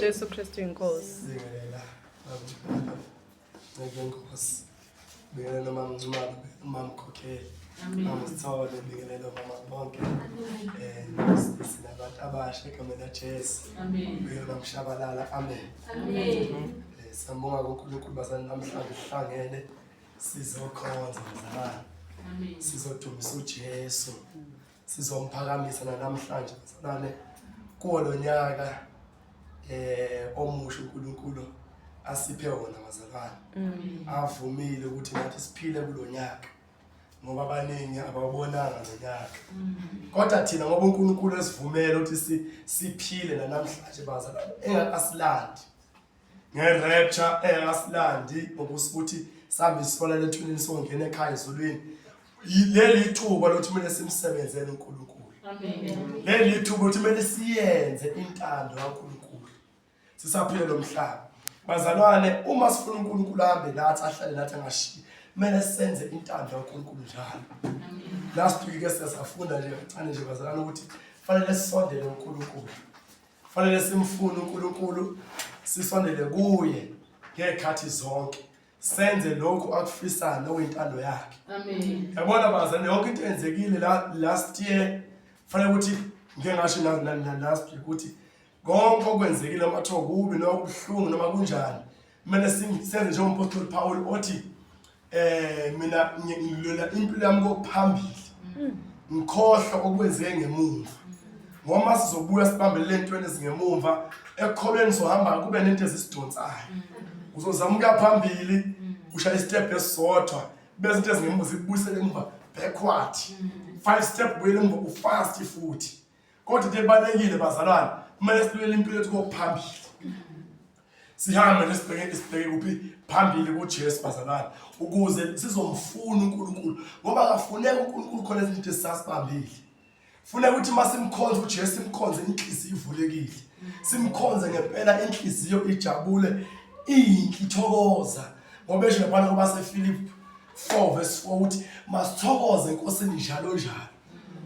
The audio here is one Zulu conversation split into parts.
Jesu Kristu inkosi. Sibingelela baba Nkosi. Bingelela mama Nxumalo, mama Mkhokheli. Mama Sithole, bingelela mama bonke. Eh nosisi nabantu abasha egameni laJesu. Amen. Bingelela Mshabalala. Amen. Amen. Eh siyambonga kuNkulunkulu bazali namhlanje sihlangene sizokhonza bazalwane. Amen. Sizodumisa uJesu. Sizomphakamisa namhlanje bazalwane kuwo lo nyaka eh omusha uNkulunkulu asiphe wona bazalwane. Avumile ukuthi nathi siphile kulonyaka ngoba abaningi abawubonanga lo nyaka. Kodwa thina ngoba uNkulunkulu esivumele ukuthi siphile namhlanje bazalwane engakasilandi. Nge-rapture engasilandi ngokuthi sambe sifolela ethuneni songena ekhaya ezulwini. Leli ithuba lokuthi kumele simsebenzele uNkulunkulu. Amen. Leli ithuba ukuthi kumele siyenze intando kaNkulunkulu. Sisaphile lo mhlaba. Bazalwane, uma sifuna uNkulunkulu ahambe nathi ahlale nathi angashiyi, kumele senze intando kaNkulunkulu njalo. Amen. Last week ke siyasafunda nje kancane nje bazalwane ukuthi fanele sisondele uNkulunkulu. Fanele simfune uNkulunkulu sisondele kuye ngekhathi zonke. Senze lokhu akufisayo nokuyintando yakhe. Amen. Yabona bazalwane yonke into eyenzekile la last year fanele ukuthi ngike ngasho na last week ukuthi konke okwenzekile noma kuthiwa kubi noma kubuhlungu noma kunjani kumele senze njengompostoli Paul othi eh mina ngilwela impilo yami kokuphambili ngikhohlwa okwenzeke ngemumva ngoba sizobuya sibambelele entweni ezingemumva ekukholweni sohamba kube nento ezisidonsayo uzozama ukuya phambili ushaya istep esisodwa bese into ezingemumva zikubuyisele emuva backward 5 step buyele emuva ufast futhi kodwa into ebalekile bazalwane kumele silwele impilo yethu kokuphambili sihambe nje sibheke kuphi phambili kuJesu bazalwane ukuze sizomfuna uNkulunkulu ngoba akafuneki uNkulunkulu khona izinto esisasibambile funa ukuthi masimkhonze uJesu simkhonze inhliziyo ivulekile simkhonze ngempela inhliziyo ijabule iyinhle ithokoza ngoba esho lapha kwabaseFilipi 4 verse 4 ukuthi masithokoze eNkosini njalo njalo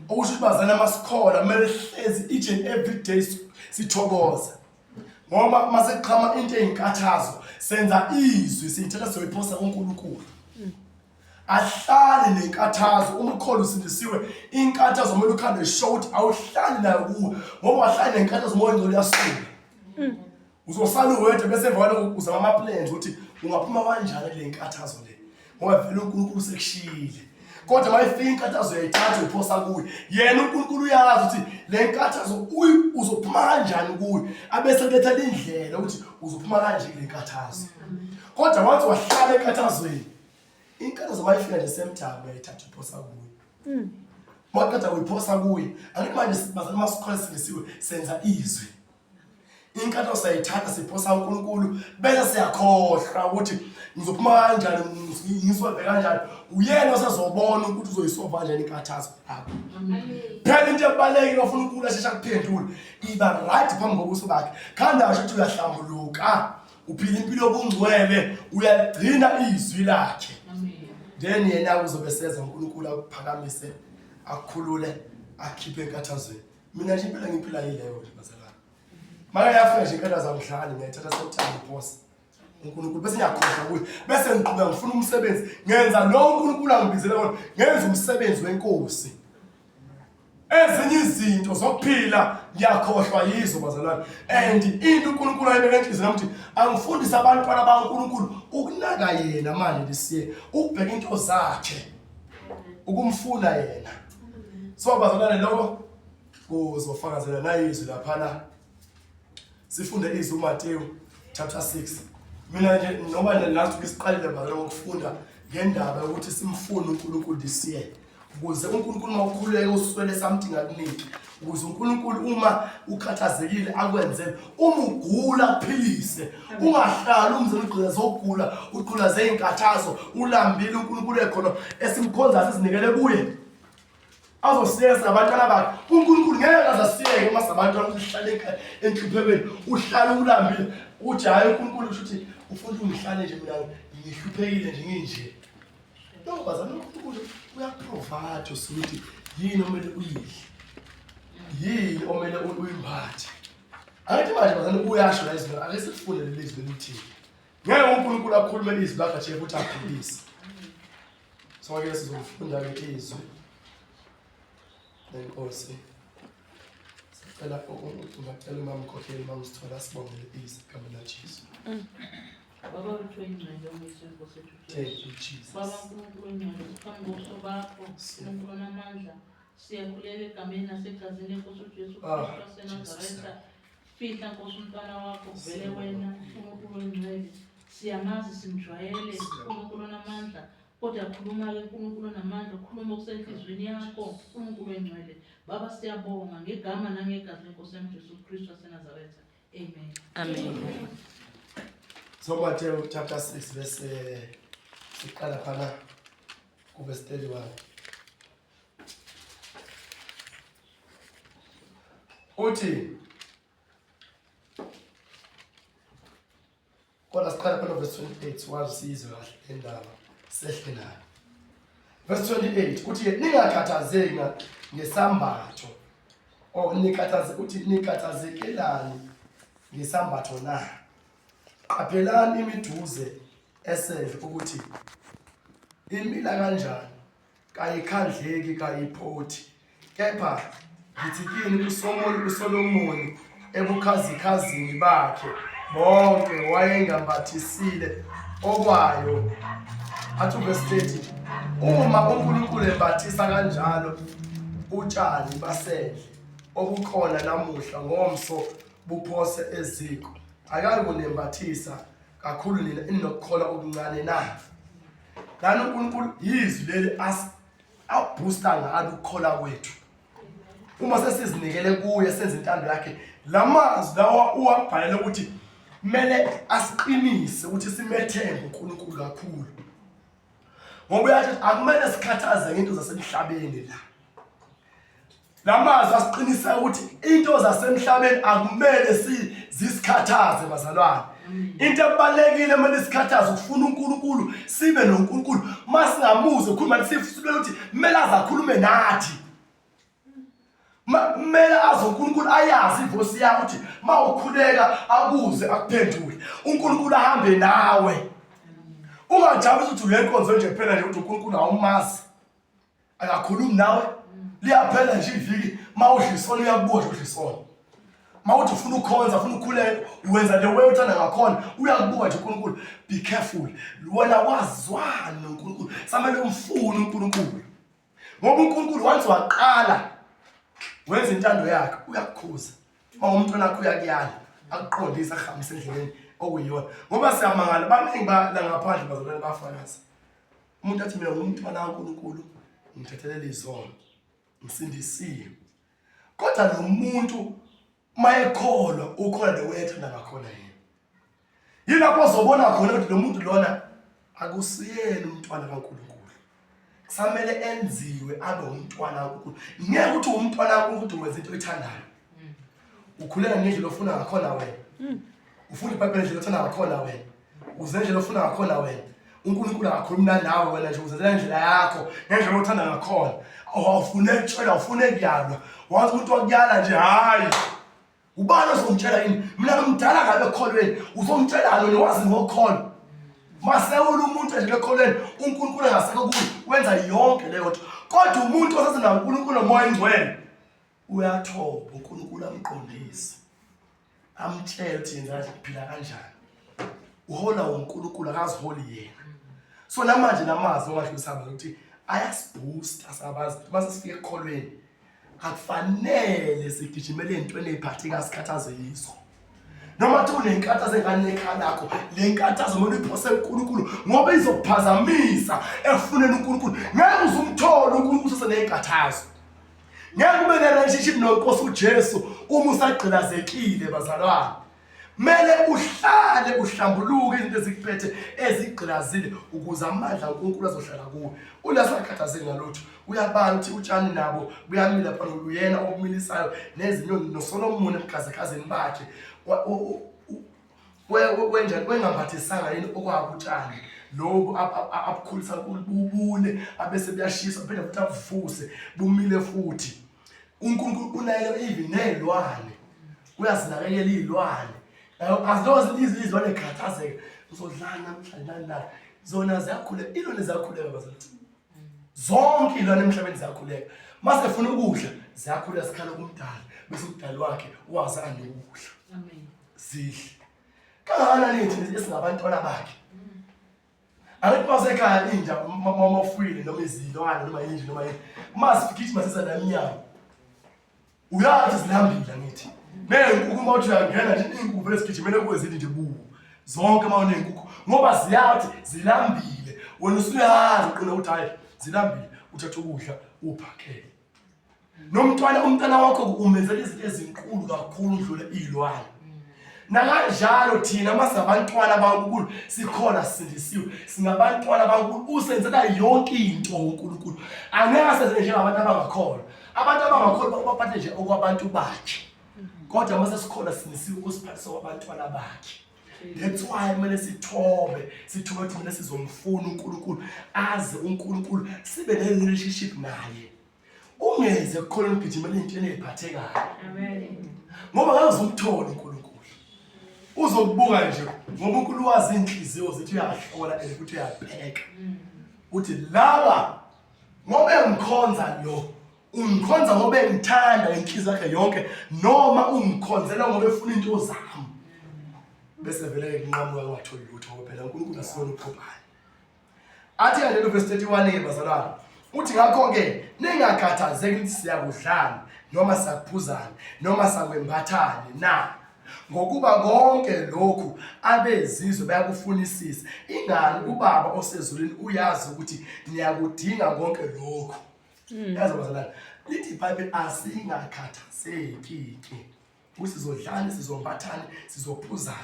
okusho ukuthi bazana masikhola kumele sihlezi each and every day sithokoza ngoba masekuqhama into eyinkathazo senza izwi siyithatha siyoyiphosa kuNkulunkulu ahlali nenkathazo uma ukhona usindisiwe inkathazo kumele ukhande sure ukuthi awuhlali nayo kuwe ngoba wahlali nenkathazo moya ngcolo uyasuka uzosala uwedwa bese emva kwaloko uzama ama-plans ukuthi ungaphuma kanjani kule nkathazo le ngoba vele uNkulunkulu usekushiyile kodwa uma ifika inkathazo uyayithatha uyiphosa kuye yena uNkulunkulu uyazi ukuthi le nkathazo uzophuma kanjani kuyo abese kulethela indlela ukuthi uzophuma kanje kule nkathazo kodwa wathi wahlala enkathazweni inkathazo uma ifika nje semthamo uyayithatha uyiphosa kuye maqeda uyiphosa kuye angithi manje bazali masikhona singisiwe senza izwi inkatho siyayithatha siphosa uNkulunkulu bese siyakhohlwa ukuthi ngizophuma kanjani ngisolve kanjani uyena osezobona ukuthi uzoyisolva kanjani inkathazo yakho phela into ebalekile ofuna uNkulunkulu asheshe akuphendule iba right phambi kobuso bakhe khanda asho ukuthi uyahlambuluka uphila impilo yobungcwele uyaligcina izwi lakhe then yena uzobe seza uNkulunkulu akuphakamise akukhulule akhiphe enkathazweni mina nje impela ngiphila yileyo nje bazalwane maka yafika nje inkatha zangihlali ngiyayithatha sekuthanda iphosa uNkulunkulu bese ngiyakhohlwa kuye bese ngiqhubeka ngifuna umsebenzi ngenza lo uNkulunkulu angibizele kona ngenza umsebenzi wenkosi ezinye izinto zokuphila ngiyakhohlwa yizo bazalwane and into uNkulunkulu ayibeka enhliziyweni yami ukuthi angifundise abantwana bakaNkulunkulu ukunaka yena manje lisiye ukubheka into zakhe ukumfuna yena so bazalwane lokho kuzofakazela nayizwi laphana sifunde izwi uMateyu chapter 6 mina nje noma last week siqalile bazalwane ngokufunda ngendaba yokuthi simfune uNkulunkulu this year ukuze uNkulunkulu uma ukhuleka uswele something akunike ukuze uNkulunkulu uma ukhathazekile akwenzele uma ugula kuphilise ungahlali umzini ugqila zokugula ugqila zezinkathazo ulambile uNkulunkulu ekhona esimkhonza sizinikele kuye azosiyeka singabantwana bakhe uNkulunkulu ngeke azasiyeke uma singabantwana ukuthi uhlale enhluphekweni uhlale ulambile uthi hhayi uNkulunkulu usho ukuthi ufuna ukuthi ngihlale nje mina ngihluphekile nje nginje no bazalwane uNkulunkulu uyakuprovide usukuthi yini omele uyidle yini omele uyimbathe. Angithi manje bazalwane uyasho la izwi, ake silifunde leli zwi lithini. Ngeke uNkulunkulu akhulume izwi lakhe nje futhi aphikise. So-ke sizofunda-ke izwi lenkosi. Sicela ungacela umama Mkhokheli, umama Sithole asibongele izwi egameni laJesu. Baba wethu oyingcwele ongizwe Nkosi yethu Thank Jesu. you Jesus. Baba uNkulunkulu oyingcwele siphambi kobuso bakho uNkulunkulu onamandla siyakhuleka egameni nasegazini lenkosi uJesu Ah, Kristu waseNazaretha. Jesus. Fihla Nkosi umntwana wakho kuvele wena uNkulunkulu oyingcwele. Siyamazi simjwayele uNkulunkulu onamandla kodwa khuluma-ke uNkulunkulu onamandla ukhuluma okusenhliziyweni yakho uNkulunkulu oyingcwele. Baba siyabonga ngegama nangegazi lenkosi yami Jesu Kristu waseNazaretha. Amen. Amen. So Matthew chapter 6 verse siqala phana ku verse 31. Uthi kodwa siqala phana verse 28 wazi sizwe kahle le ndaba sehle nayo. Verse 28 uthi ningakhathazeki ngesambatho. Oh nikhathaze uthi nikhathazekelani ngesambatho na? Qaphelani imiduze esendle ukuthi imila kanjani kayikhandleki kayiphothi kepha ngithi kini uSolomoni uSolomoni ebukhazikhazini bakhe bonke wayengambathisile okwayo athi uverse 30 uma uNkulunkulu embathisa kanjalo utshani basendle obukhona namuhla ngomso buphose eziko akayi kunembathisa kakhulu nina eninokukholwa okuncane na lana uNkulunkulu yizwi leli abooster ngalo ukukholwa kwethu uma sesizinikele kuye senza intando yakhe lamazwi lawa uwabhalele ukuthi kumele asiqinise ukuthi simethembe uNkulunkulu kakhulu ngoba uyathi akumele sikhathaze ngento zasemhlabeni la Lamazwi asiqinisa ukuthi into zasemhlabeni akumele zisikhathaze bazalwane. Into ebalekile kumele isikhathaze ukufuna uNkulunkulu sibe noNkulunkulu. Masingamuze khuluma sifuna ukuthi kumele azakhulume nathi. Kumele azi uNkulunkulu ayazi ivosi yakho ukuthi mawukhuleka akuze akuphendule. uNkulunkulu ahambe nawe. Ungajabuli ukuthi uyenkonzo nje kuphela nje ukuthi uNkulunkulu awumazi. Akakhulumi nawe. Liyaphela nje iviki mawudla isono uyakubuka nje udla isono. Mawuthi ufuna ukukhonza ufuna ukukhuleka wenza the way uthanda ngakhona uyakubuka nje uNkulunkulu. Be careful. Wena wazwana noNkulunkulu. Samele umfune uNkulunkulu. Ngoba uNkulunkulu once waqala wenza intando yakhe uyakukhuza. Uma umntwana wakho uyakuyala akuqondise akuhambise endleleni okuyiyona. Ngoba siyamangala baningi ba la ngaphandle bazalwane bafakaza. Umuntu athi mina ngumntwana kaNkulunkulu ngithethelele izono ngisindisiwe. Kodwa lo muntu mayekholwa ukholwa the way ethanda ngakhona yena. Yilapho ozobona khona ukuthi lo muntu lona akusiyena umntwana kaNkulunkulu. Kusamele enziwe abe umntwana kaNkulunkulu. Ngeke uthi umntwana kaNkulunkulu ukuthi wenza into oyithandayo. Ukhuleka ngendlela ofuna ngakhona wena. Ufunda iBhayibheli ngendlela othanda ngakhona wena. Uze ngendlela ofuna ngakhona wena. uNkulunkulu akakhulumi nawe wena nje uzenzela indlela yakho ngendlela othanda ngakhona. Awufune kutshelwa, awufune kuyalwa. Wathi umuntu wakuyala nje hayi. Ubani ozongitshela yini? Mina ngimdala kabi ekholweni. Uzongitshelani wena wazi ngokholo? Masewula umuntu nje ekholweni, uNkulunkulu engasekho kuye, wenza yonke leyo nto. Kodwa umuntu osesenaNkulunkulu noMoya oNgcwele uyathoba uNkulunkulu amqondise. Amtshele ukuthi yenza kanje phila kanjani. Uhola uNkulunkulu akaziholi yena. So namanje lamazwi ongadlulisanga ukuthi ayasibooster sabazi mase sifike ekukholweni akufanele sigijimele entweni eziphatheka sikhathaze yizo. Noma kuthi unenkathazo engane ekhaya lakho, le nkathazo kumele uyiphose kuNkulunkulu ngoba izokuphazamisa ekufuneni uNkulunkulu. Ngeke uze umthole uNkulunkulu usenenkathazo. Ngeke ube ne-relationship noNkosi uJesu uma usagqilazekile bazalwane. Mele uhlale uhlambuluke izinto ezikuphethe ezigqilazile ukuze amandla kaNkulunkulu azohlala kuwe. Ulasakhathazeki ngalutho. Uyabala ukuthi utshani nabo buyamila phana uyena okumilisayo nezinyoni noSolomoni ebukhazekazeni bakhe. Wenjani wengambathisanga yini okwabo utshani lobu abukhulisa bubune abese buyashiswa phinde futhi abuvuse bumile futhi. uNkulunkulu unayelo even nezilwane. Uyazinakekela iy'lwane. As long as izilwane khathazeke, uzodlala namhlanje nani nani. Zona ziyakhuleka, iy'lwane ziyakhuleka bazalwane. Zonke iy'lwane emhlabeni ziyakhuleka. Mase funa ukudla, ziyakhuleka sikhala kumdali, bese umdali wakhe wazi anokudla. Amen. Zidle. Kangakanani thina esingabantwana bakhe? Angithi masekhaya inja mama ufuyile noma izilwane noma yinje noma yini. Masigijima siza la emnyango. Uyazi zilambile angithi. Nezinkukhu uma uthi uyangena nje iy'nkukhu vele zigijimele kuwe zithi nje bu. Zonke uma uney'nkukhu ngoba ziyathi zilambile. Wena usuyazi uqina ukuthi hhayi zilambile uthatha ukudla uphakele. Nomntwana umntwana wakho umenzela izinto ezinkulu kakhulu udlule iy'lwane. Nakanjalo thina masingabantwana baNkulunkulu sikhona sisindisiwe singabantwana baNkulunkulu usenzela yonke into uNkulunkulu angeke asenze njengabantu abangakholwa abantu abangakholwa ubaphathe nje okwabantu bakhe kodwa uma sesikhona sisindisiwe usiphathisa kwabantwana bakhe that's why kumele sithobe sithobe ukuthi kumele sizomfuna uNkulunkulu aze uNkulunkulu sibe ne-relationship naye Ungeze kukholwa ugijimela into eneziphathekayo. Amen. Ngoba ngeke uzumthole uNkulunkulu. Uzokubuka nje ngoba uNkulunkulu wazi inhliziyo zethu uyahlola and futhi uyabheka. Uthi laba ngoba engikhonza lo ungikhonza ngoba engithanda inhliziyo yakhe yonke noma ungikhonzela ngoba efuna into zami. Bese vele kunqamuka kungatholi lutho ngoba phela uNkulunkulu asiyona uphuphayo. Athi kanjalo verse 31 ke bazalwane. Uthi ngakho ke ningakhathazeki ukuthi siyakudlani noma sakuphuzani noma sakwembathani na. Ngokuba konke lokhu abezizwe bayakufunisisa. Ingani ubaba osezulwini uyazi ukuthi niyakudinga konke lokhu. Yazi bazalwane, lithi iBhayibheli asingakhathazeki ke. Ukuthi sizodlani, sizombathani, sizophuzani.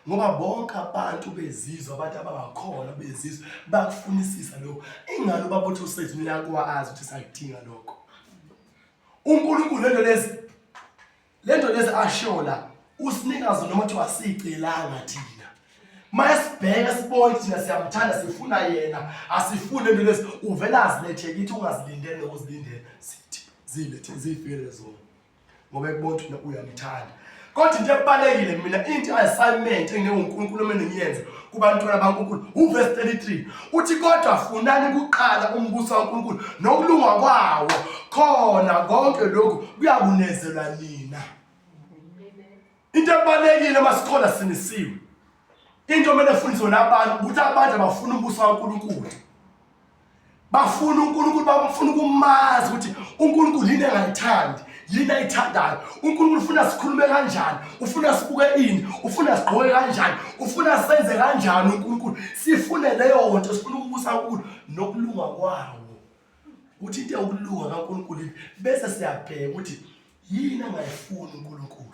Ngoba bonke abantu bezizwe, abantu abangakholwa bezizwe bakufunisisa lokho. Ingani ubaba uthi usezulwini uyakwazi ukuthi sayidinga lokho. UNkulunkulu lento lezi lento lezi asho la usinika zona noma kuthiwa asiyicelanga thina. Mayesibheka sibone thina siyamthanda sifuna yena asifuni lento lezi uvela azilethe kithi ungazilindele nokuzilindela sithi zilethe zifikele zona. Ngoba ekubona ukuthi uyamthanda. Kodwa into ebalekile mina into assignment enginenguNkulunkulu omele ngiyenze kubantwana baNkulunkulu uverse 33 uthi kodwa funani kuqala umbuso kaNkulunkulu nokulunga kwawo khona konke lokhu kuyakunezelwa nina. Into ebalekile masikhona sinisiwe. Into omele fundiswe nabantu ukuthi abantu abafuna umbuso kaNkulunkulu. Bafuna uNkulunkulu, bafuna ukumazi ukuthi uNkulunkulu yini engayithandi, yini ayithandayo. uNkulunkulu ufuna sikhulume kanjani, ufuna sibuke ini, ufuna sigqoke kanjani, ufuna senze kanjani uNkulunkulu. Sifune leyo nto, sifuna ukubusa uNkulunkulu nokulunga kwawo. Uthi into yokulunga kaNkulunkulu yini? Bese siyabheka ukuthi yini angayifuni uNkulunkulu.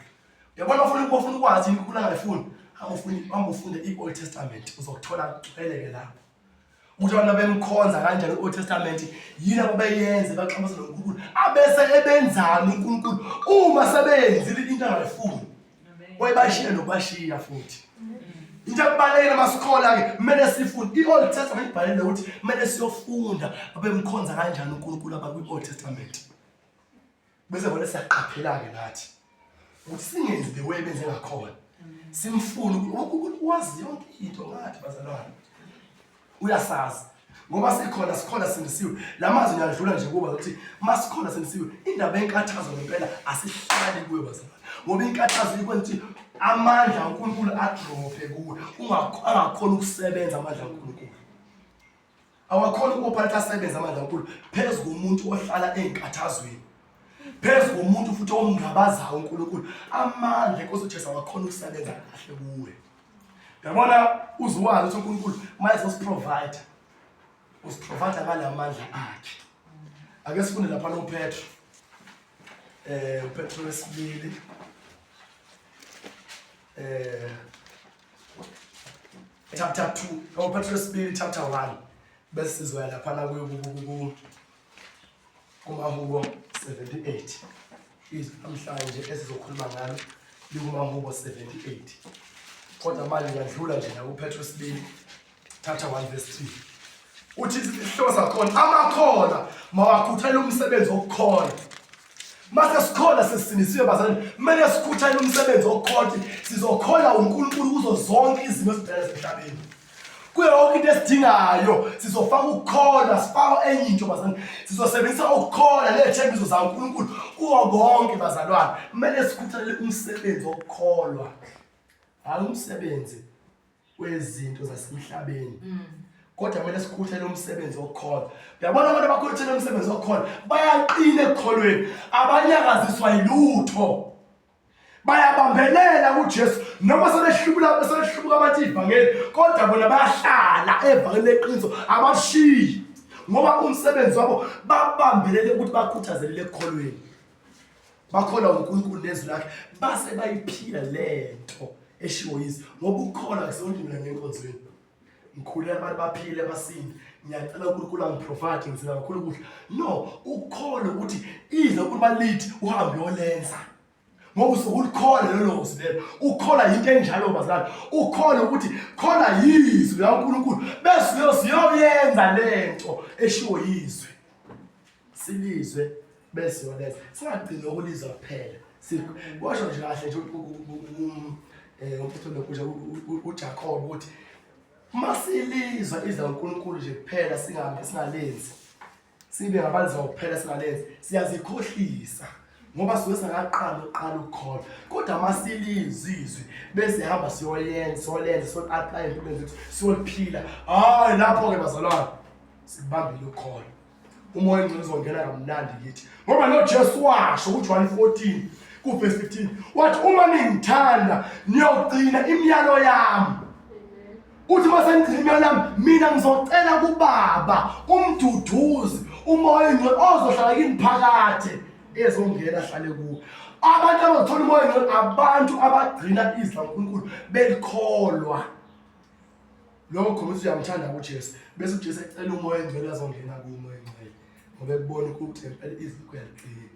Uyabona ufuna ufuna ukwazi yini uNkulunkulu angayifuni? Hamba ufunde hamba ufunde i-Old Testament uzokuthola kugcwele-ke lapho. Ukuthi abantu bemkhonza kanjani i-Old Testament yini ababeyenze baxabasa noNkulunkulu abese ebenzani uNkulunkulu uma sebeyenzile into angayifuni wayebashiya nokubashiya futhi into ekubalekile masikhola ke kumele sifunde i-Old Testament ibhalele ukuthi kumele siyofunda abemkhonza kanjani uNkulunkulu abakwi-Old Testament bese bona siyaqaphela-ke nathi ukuthi singenzi the way benze ngakhona simfune uNkulunkulu wazi yonke into ngathi bazalwane uyasazi ngoba sikhona sikhona sindisiwe la mazwi ngiyadlula nje kuba ukuthi masikhona sindisiwe indaba yenkathazo ngempela asihlali kuyo bazalwane ngoba inkathazo ikwenza ukuthi amandla kaNkulunkulu adrophe kuwe ungakhona ukusebenza amandla kaNkulunkulu Awakhona ukophatha asebenze amandla kaNkulunkulu phezu komuntu ohlala ey'nkathazweni phezu komuntu futhi omngabazayo uNkulunkulu amandla enkosi uJesu awakhona ukusebenza kahle kuwe yabona uzuwazi ukuthi uNkulunkulu uma ezosiprovide usiprovide ngalamandla akhe ake sifunde lapha noPetro uPetro wesibili chapter 2 or Petro wesibili chapter 1 bese sizoya laphana kumahubo 78 izwi namhlanje esizokhuluma ngalo likumahubo 78 kodwa manje ngiyadlula nje nakuPetro wesibili chapter 1 verse 3 uthi isihloko sakhona amakholwa mawakhuthalele umsebenzi wokukholwa. Mase sikhona sesindisiwe bazalwane, kumele sikhuthale umsebenzi wokukholwa ukuthi sizokholwa uNkulunkulu kuzo zonke izimo esibhekene emhlabeni. Kuyo yonke into esidingayo sizofaka ukukholwa, sifaka enye into bazalwane. Sizosebenzisa ukukholwa ney'thembiso zaNkulunkulu kuwo konke bazalwane. Kumele sikhuthalele umsebenzi wokukholwa, hhayi umsebenzi wezinto zasemhlabeni. Kodwa kumele sikhuthalele umsebenzi wokukholwa. Uyabona abantu abakhuthalele umsebenzi wokukholwa bayaqina ekukholweni, abanyakaziswa yilutho. Bayabambelela kuJesu noma sebehlubula sebehlubuka abantu ivangeli, kodwa bona bayahlala evangelini leqiniso, abashiyi ngoba umsebenzi wabo babambelele ukuthi bakhuthazelele ekukholweni. Bakholwa uNkulunkulu nezwi lakhe base bayiphila lento eshiwo yizwi, ngoba ukukholwa akusonto mina ngenkonzweni. Ngikhuleka abantu baphile basinde, ngiyacela uNkulunkulu angiprovide ngizila kakhulu ukudla. No, ukukholwa ukuthi izwi uNkulunkulu lithi uhambe uyolenza, ngoba usuke ulikholwa lelo zwi lelo. Ukukholwa yinto enjalo bazalwane, ukukholwa ukuthi khona yizwi likaNkulunkulu bese uyoyenza lento eshiwo yizwi. Silizwe bese uyolenza, singagcini ukulizwa kuphela. Washo nje kahle nje umphefumulo nje uJakobe ukuthi masilizwa izwi likaNkulunkulu nje kuphela singahambi singalenzi, sibe ngabalizwa kuphela singalenzi, siyazikhohlisa ngoba suke singakaqali ukuqala ukukholwa. Kodwa masilizwa izwi bese hamba siyoyenza, siyolenza, siyo-apply empilweni zethu, siyoliphila, hhayi lapho-ke bazalwane sikubambile ukukholwa. Umoya ongcwele uzongena kamnandi kithi, ngoba noJesu washo kuJohn 14 kuverse 15 wathi uma ningithanda niyogcina imiyalo yami. Uthi uma senigcina imiyalo yami, mina ngizocela kuBaba umduduzi, umoya ongcwele ozohlala kini phakade, ezongena ahlale kuwo. Abantu abazothola umoya ongcwele abantu abagcina izwi laNkulunkulu belikholwa. Lokho khombisa uyamthanda uJesu, bese uJesu ecela umoya ongcwele azongena kuwo umoya ongcwele, ngoba ekubona ukuthi ngempela izwi kuyaligcina.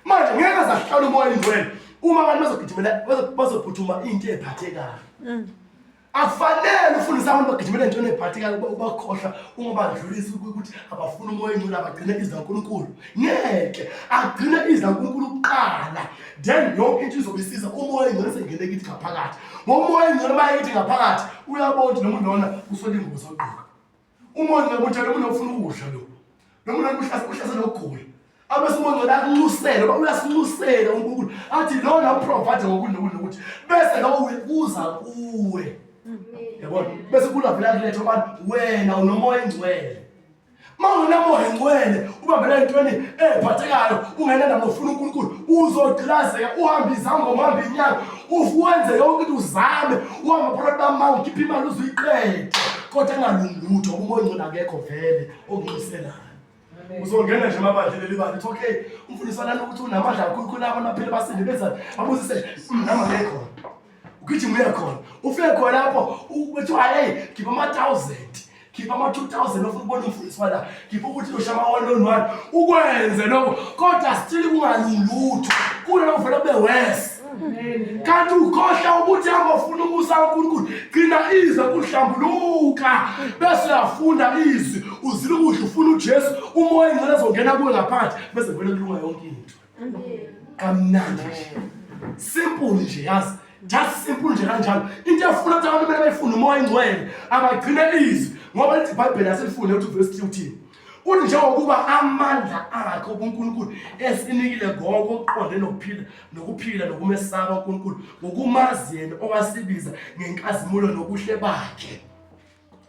Manje ngeke azahlala umoya ongcwele uma abantu bazogijimela bazophuthuma into ephathekayo. Akufanele ufundise abantu bagijimele entweni ephathekayo, ubakhohlwa ungabadlulisi ukuthi abafuna umoya ongcwele, abagcine izwi laNkulunkulu. Ngeke agcine izwi laNkulunkulu kuqala, then yonke into izobe isiza. Umoya ongcwele sengene kithi ngaphakathi, ngoba umoya ongcwele uma ekithi ngaphakathi uyabona ukuthi noma lona usola ingubo zogqoka. Umoya ongcwele uthi lo muntu ufuna ukudla, lo muntu uhlasela ukugula, abese umoya ongcwele akunxusele, ngoba uyasinxusela uNkulunkulu athi lona uprovide ngokuthi nokuthi nokuthi, bese lowo uza kuwe, yabona, bese kulavela kuletha abantu wena unomoya engcwele. Uma ungenamoya engcwele ubambela entweni ephathekayo, ungenandaba nofuna uNkulunkulu, uzogqilazeka, uhambe izangoma, uhambe inyanga, uwenze yonke into, uzame uhambe phakathi bamanga, ukhiphe imali uze uyiqede, kodwa engalungi lutho, ngoba umoya ongcwele akekho vele okunxuselayo. Uzongena nje emabandleni leli bandla uthi okay, umfundisi walana ukuthi unamandla kakhulu khona abantu baphele basinde benzani, babuzise nami akekho. Ugijima uye khona, ufike khona lapho kuthiwa hey, khipha ama-1000, khipha ama-2000 ofuna ukubona umfundisi wala, khipha ukuthi uyosha ama-one on one, ukwenze lokho, kodwa still kungalungi lutho, kulona kuvele kube worse. Kanti ukhohlwa ukuthi angofuna umusa kaNkulunkulu, gcina izwi kuhlambuluka, bese uyafunda izwi, uzila ukudla, ufuna uJesu, umoya ongcwele ezongena kuwe ngaphakathi, bese kuvele kulunga yonke into kamnandi nje, simple nje, yazi, just simple nje kanjalo. Into efuna ukuthi abantu kumele bayifune umoya ongcwele, abagcine izwi, ngoba lithi iBhayibheli asilifunde ukuthi verse 3 uthini. Uthi njengokuba amandla akhe obuNkulunkulu esinikile konke okuqonde nokuphila nokuphila nokumesaba uNkulunkulu ngokumazi yena owasibiza ngenkazimulo nobuhle bakhe.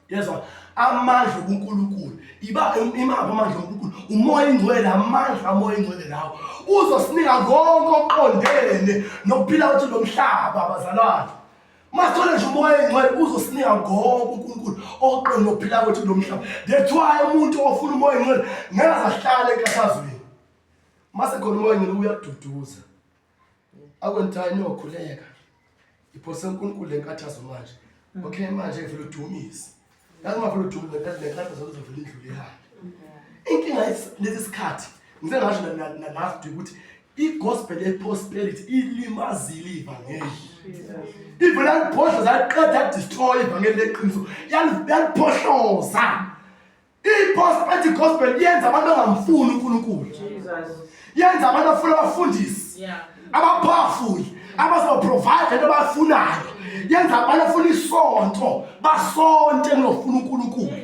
Yezwa amandla obuNkulunkulu, iba imaphi amandla obuNkulunkulu? Umoya ingcwele, amandla amoya ingcwele lawo uzosinika konke okuqondene nokuphila kwethu nomhlaba bazalwane. Masithole nje umoya engcwele uzosinika konke uNkulunkulu okuqondene nokuphila kwethu nomhlaba. That's why umuntu ofuna umoya engcwele ngeke azahlale enkathazweni. Mase khona umoya engcwele uyakududuza. Akwenzani niyokhuleka. Iphose uNkulunkulu lenkathazo manje. Okay, manje vele udumise. Yazi uma vele udumise lenkathazo izovela indlule ihambe. Inkinga lesi sikhathi ngize ngasho na last week ukuthi i-gospel ye-prosperity ilimazile ivangeli. Ivele yaliphohloza, yaliqeda, yadestroy ivangeli leqiniso, yaliphohloza. I-prosperity gospel yenza abantu bangamfuni uNkulunkulu. Yenza abantu bafuna abafundisi abapowerful abazoprovide into abafunayo. Yenza abantu bafuna isonto basonte kulofuna uNkulunkulu.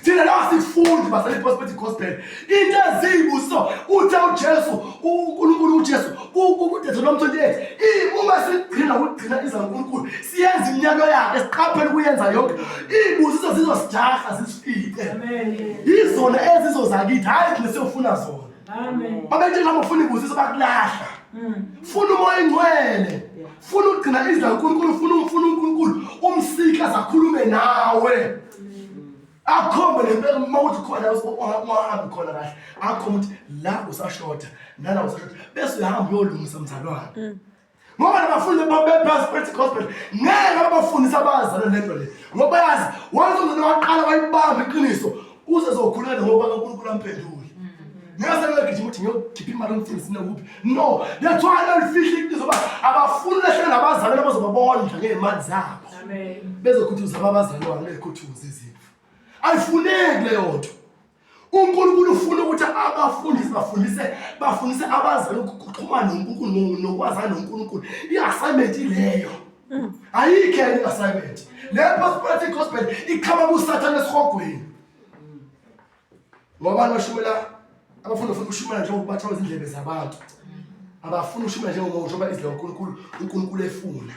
Thina la sifundi basale prosperity gospel. Into eziyibuso uthe uJesu uNkulunkulu uJesu kuDeuteronomy 28 uma sigcina ukugcina izwi kaNkulunkulu siyenza imiyalo yakhe siqaphele ukuyenza yonke iy'busiso zizosijaha zisifice yizona ezizoza kithi hhayi thina siyofuna zona babethi noma ufuna iy'busiso bakulahla funa umoya ingcwele funa ukugcina izwi laNkulunkulu funa umfuna uNkulunkulu umsike azakhulume nawe akhombe lempela uma uthi khona ungahambi khona kahle akhombe ukuthi la usashoda nala usashoda bese uyahamba uyolungisa mzalwane ngoba nabafundi be-prosperity gospel ngeke babafundise abazalwane lento le ngoba yazi once umzalwane waqala wayibamba iqiniso usezokhuleka ngoba kaNkulunkulu amphendule ngeke sengiyogijima ukuthi ngiyokhipha imali umfundisi nakuphi no that's why lolifihla iqiniso uba abafuni lehlele nabazalwane abazobabondla ngey'mali zabo bezokhuthuza abazalwane bekhuthuza izimvu ayifuneki leyo nto uNkulunkulu ufuna ukuthi abafundisi bafundise bafundise abazali ukuxhumana noNkulunkulu nokwazana noNkulunkulu i-assignment ileyo ayikho enye i-assignment le prosperity gospel iqhamuka kusathane esihogweni ngoba abantu bashumela abafuna ufuna ukushumela njengoba bathola izindlebe zabantu abafuna ukushumela njengoba izwi likaNkulunkulu uNkulunkulu efuna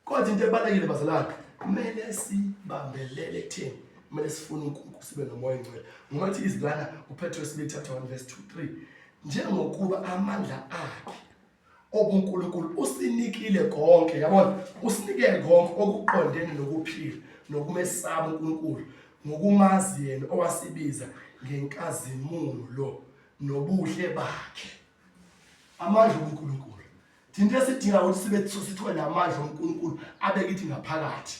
Kodwa into ebalulekile bazalwane, kumele sibambelele ekutheni kumele sifune uNkulunkulu sibe nomoya ongcwele. Ngoba lithi izwi lana kuPetro wesibili chapter 1 verse 2 3 njengokuba amandla akhe obuNkulunkulu usinikile konke, yabona, usinike konke okuqondene nokuphila nokumesaba uNkulunkulu ngokumazi yena owasibiza ngenkazimulo nobuhle bakhe. Amandla obuNkulunkulu Thina into esidinga ukuthi sibe sithole namandla oNkulunkulu abe kithi ngaphakathi.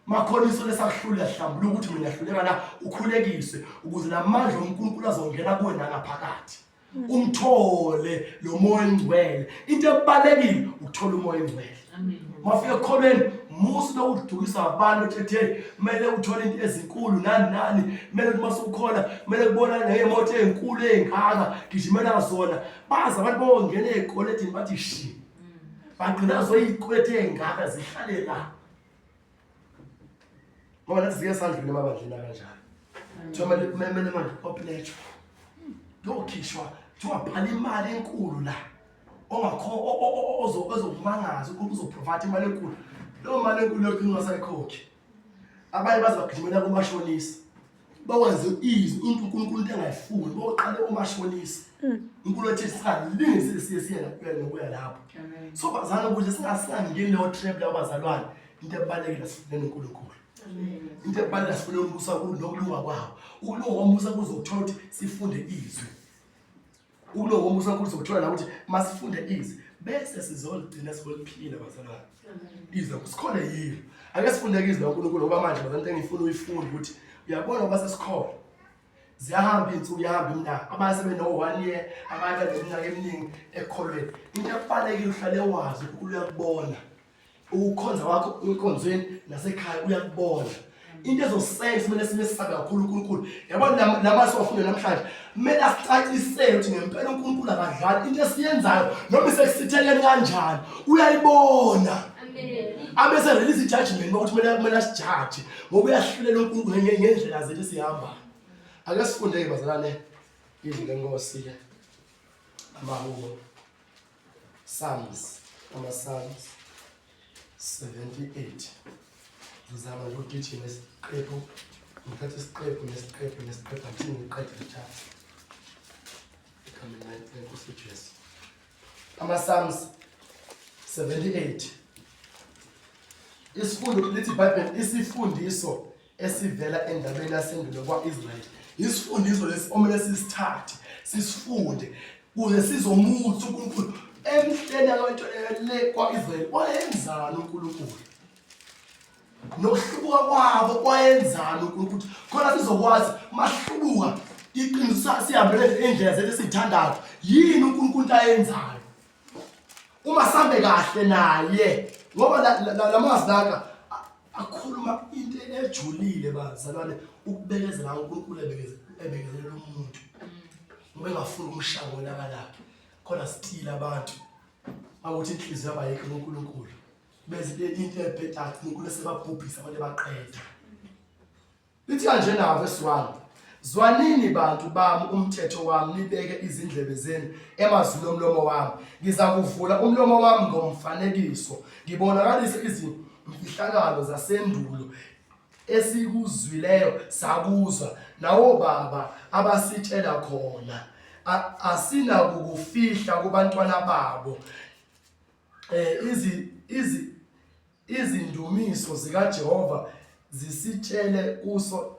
Makhona iso lesakuhlula hlambuluka ukuthi mina hluleka la ukhulekiswe ukuze lamandla oNkulunkulu azongena kuwe nangaphakathi. Umthole lo moya ongcwele. Into ebalekile ukuthola umoya ongcwele. Mafika ekukholweni musu lokudukisa abantu uthi hey kumele uthole into ezinkulu nani nani kumele ukuthi masukhola kumele kubonane ney'moto ey'nkulu ey'ngaka gijimela zona bazi abantu bongena ey'koletini bathi shi bagcina zoyikwete ey'ngaka zihlale la ngoba nathi zike sandlule emabandleni akanjalo kuthiwa kumele manje kopletshwa kuyokhishwa kuthiwa bhala imali enkulu la ongakho ozokumangaza ukuthi uzoprovide imali enkulu leyo mali enkulu yogcina ungasayikhokhi abanye baze bagijimela kumashonisa bakwenze izwi into uNkulunkulu into engayifuni boqale umashonisa uNkulunkulu ethi singalingi siye siye siye nokuya nokuya lapho so bazana ukuze singasangeni leyo trap labo bazalwane into ebalulekile sifuneni uNkulunkulu into ebalulekile sifune umbuso kaNkulunkulu nokulunga kwawo ukulunga kombuso kuzokuthola ukuthi sifunde izwi Ukulunga kombuso kaNkulunkulu sizokuthola la ukuthi masifunde izwi bese sizoligcina sikoliphila bazalwane. Izwi sikhona yini? Ake sifunde izwi laNkulunkulu ngoba manje bazalwane into engifuna uyifunde ukuthi uyabona ngoba sesikhona. Ziyahamba iy'nsuku uyahamba iminyaka abanye sebeno-one year abanye baneminyaka eminingi ekukholweni. Into ebalulekile uhlale wazi ukuthi uyakubona. Ukukhonza kwakho enkonzweni nasekhaya uyakubona. Into ezosenza kumele simesabe kakhulu uNkulunkulu. Yabona lama siwafunda namhlanje kumele asicacisele ukuthi ngempela uNkulunkulu akadlali into esiyenzayo noma isekusitheleni kanjani uyayibona. Abese release judgment ukuthi kumele kumele asijaje ngoba uyahlulela uNkulunkulu ngendlela zethu esihambayo. Ake sifunde-ke bazalwane izwi lenkosi-ke amahubo. Psalms, ama-Psalms 78. Ngizama nje ukugijima isiqephu, ngithathe isiqephu nesiqephu nesiqephu until ngiqede le chapter. Egameni lenkosi uJesu. Ama-Psalms 78. Isifundo lithi iBhayibheli isifundiso esivela endabeni yasendulo kwa-Israyeli. Isifundiso lesi omele sisithathe sisifunde kuze sizomuthi uNkulunkulu emhleni abantu le kwa-Israyeli wayenzani uNkulunkulu nokuhlubuka kwabo kwayenzani uNkulunkulu khona sizokwazi mahlubuka iqiniso sihambele indlela zethu esiyithandayo yini uNkulunkulu ayenzayo uma sambe kahle naye ngoba lamazwi laka akhuluma into ejulile bazalwane ukubekezela uNkulunkulu ebekezelela umuntu. Ngoba engafuni ukumshaya ngolaka lakhe. Khona still abantu akuthi inhliziyo abayikho kuNkulunkulu. Beze into ebhedayo uNkulunkulu esebabhubhisa abantu ebaqeda. Lithi kanje na verse 1. Zwanini bantu bami umthetho wami nibeke izindlebe zenu emazwini omlomo wami. Ngizakuvula umlomo wami ngomfanekiso, ngibonakalise izimfihlakalo zasendulo esikuzwileyo sakuzwa nawobaba abasitshela khona. Asinakukufihla kubantwana babo. Eh izi izi Izindumiso zikaJehova zisitshele kuso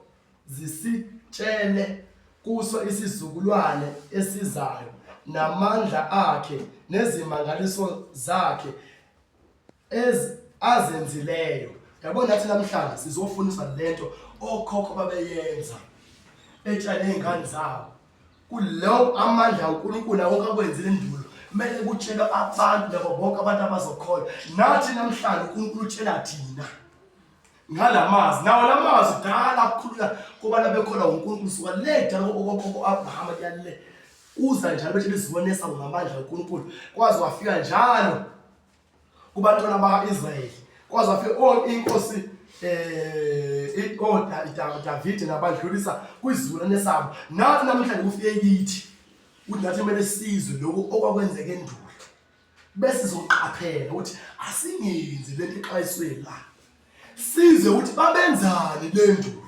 zisitshele kuso isizukulwane esizayo namandla akhe nezimangaliso zakhe ez azenzileyo. Yabona nathi namhlanje sizofundiswa lento okhokho babeyenza betshale izingane zabo. Kuleyo amandla kaNkulunkulu awonke akwenzile endulo kumele kutshelwe abantu nabo bonke abantu abazokholwa. Nathi namhlanje uNkulunkulu utshela thina ngalamazwi nawo lamazwi dala akukhulula kubantu abekholwa uNkulunkulu suka le dala okokhokho Abrahama kuyale kuza njalo betshela izibonisa ngamandla kaNkulunkulu kwaze wafika njalo kubantwana baka-Israyeli kwaze wafika oh inkosi eh oh Davide nabadlulisa kwizizukulwane sabo nathi namhlanje kufike kithi ukuthi nathi kumele sizwe lokhu okwakwenzeka endulo bese sizoqaphela ukuthi asingenzi lento exwayiswe la sizwe ukuthi babenzani le ndulo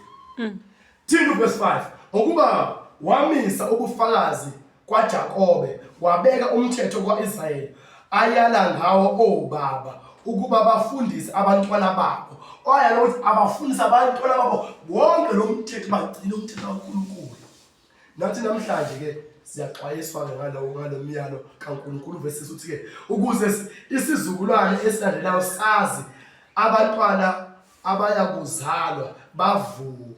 thina verse 5 ngokuba wamisa ubufakazi kwaJakobe wabeka umthetho kwa-Israyeli ayala ngawo obaba ukuba bafundise abantwana babo oyala ukuthi abafundise abantwana babo wonke lo mthetho bagcine umthetho kaNkulunkulu Nathi namhlanje ke siyaxwayiswa ke ngalowo ngalomyalo kaNkulunkulu verse uthi ke ukuze isizukulwane esilandelayo sazi abantwana abayakuzalwa bavuke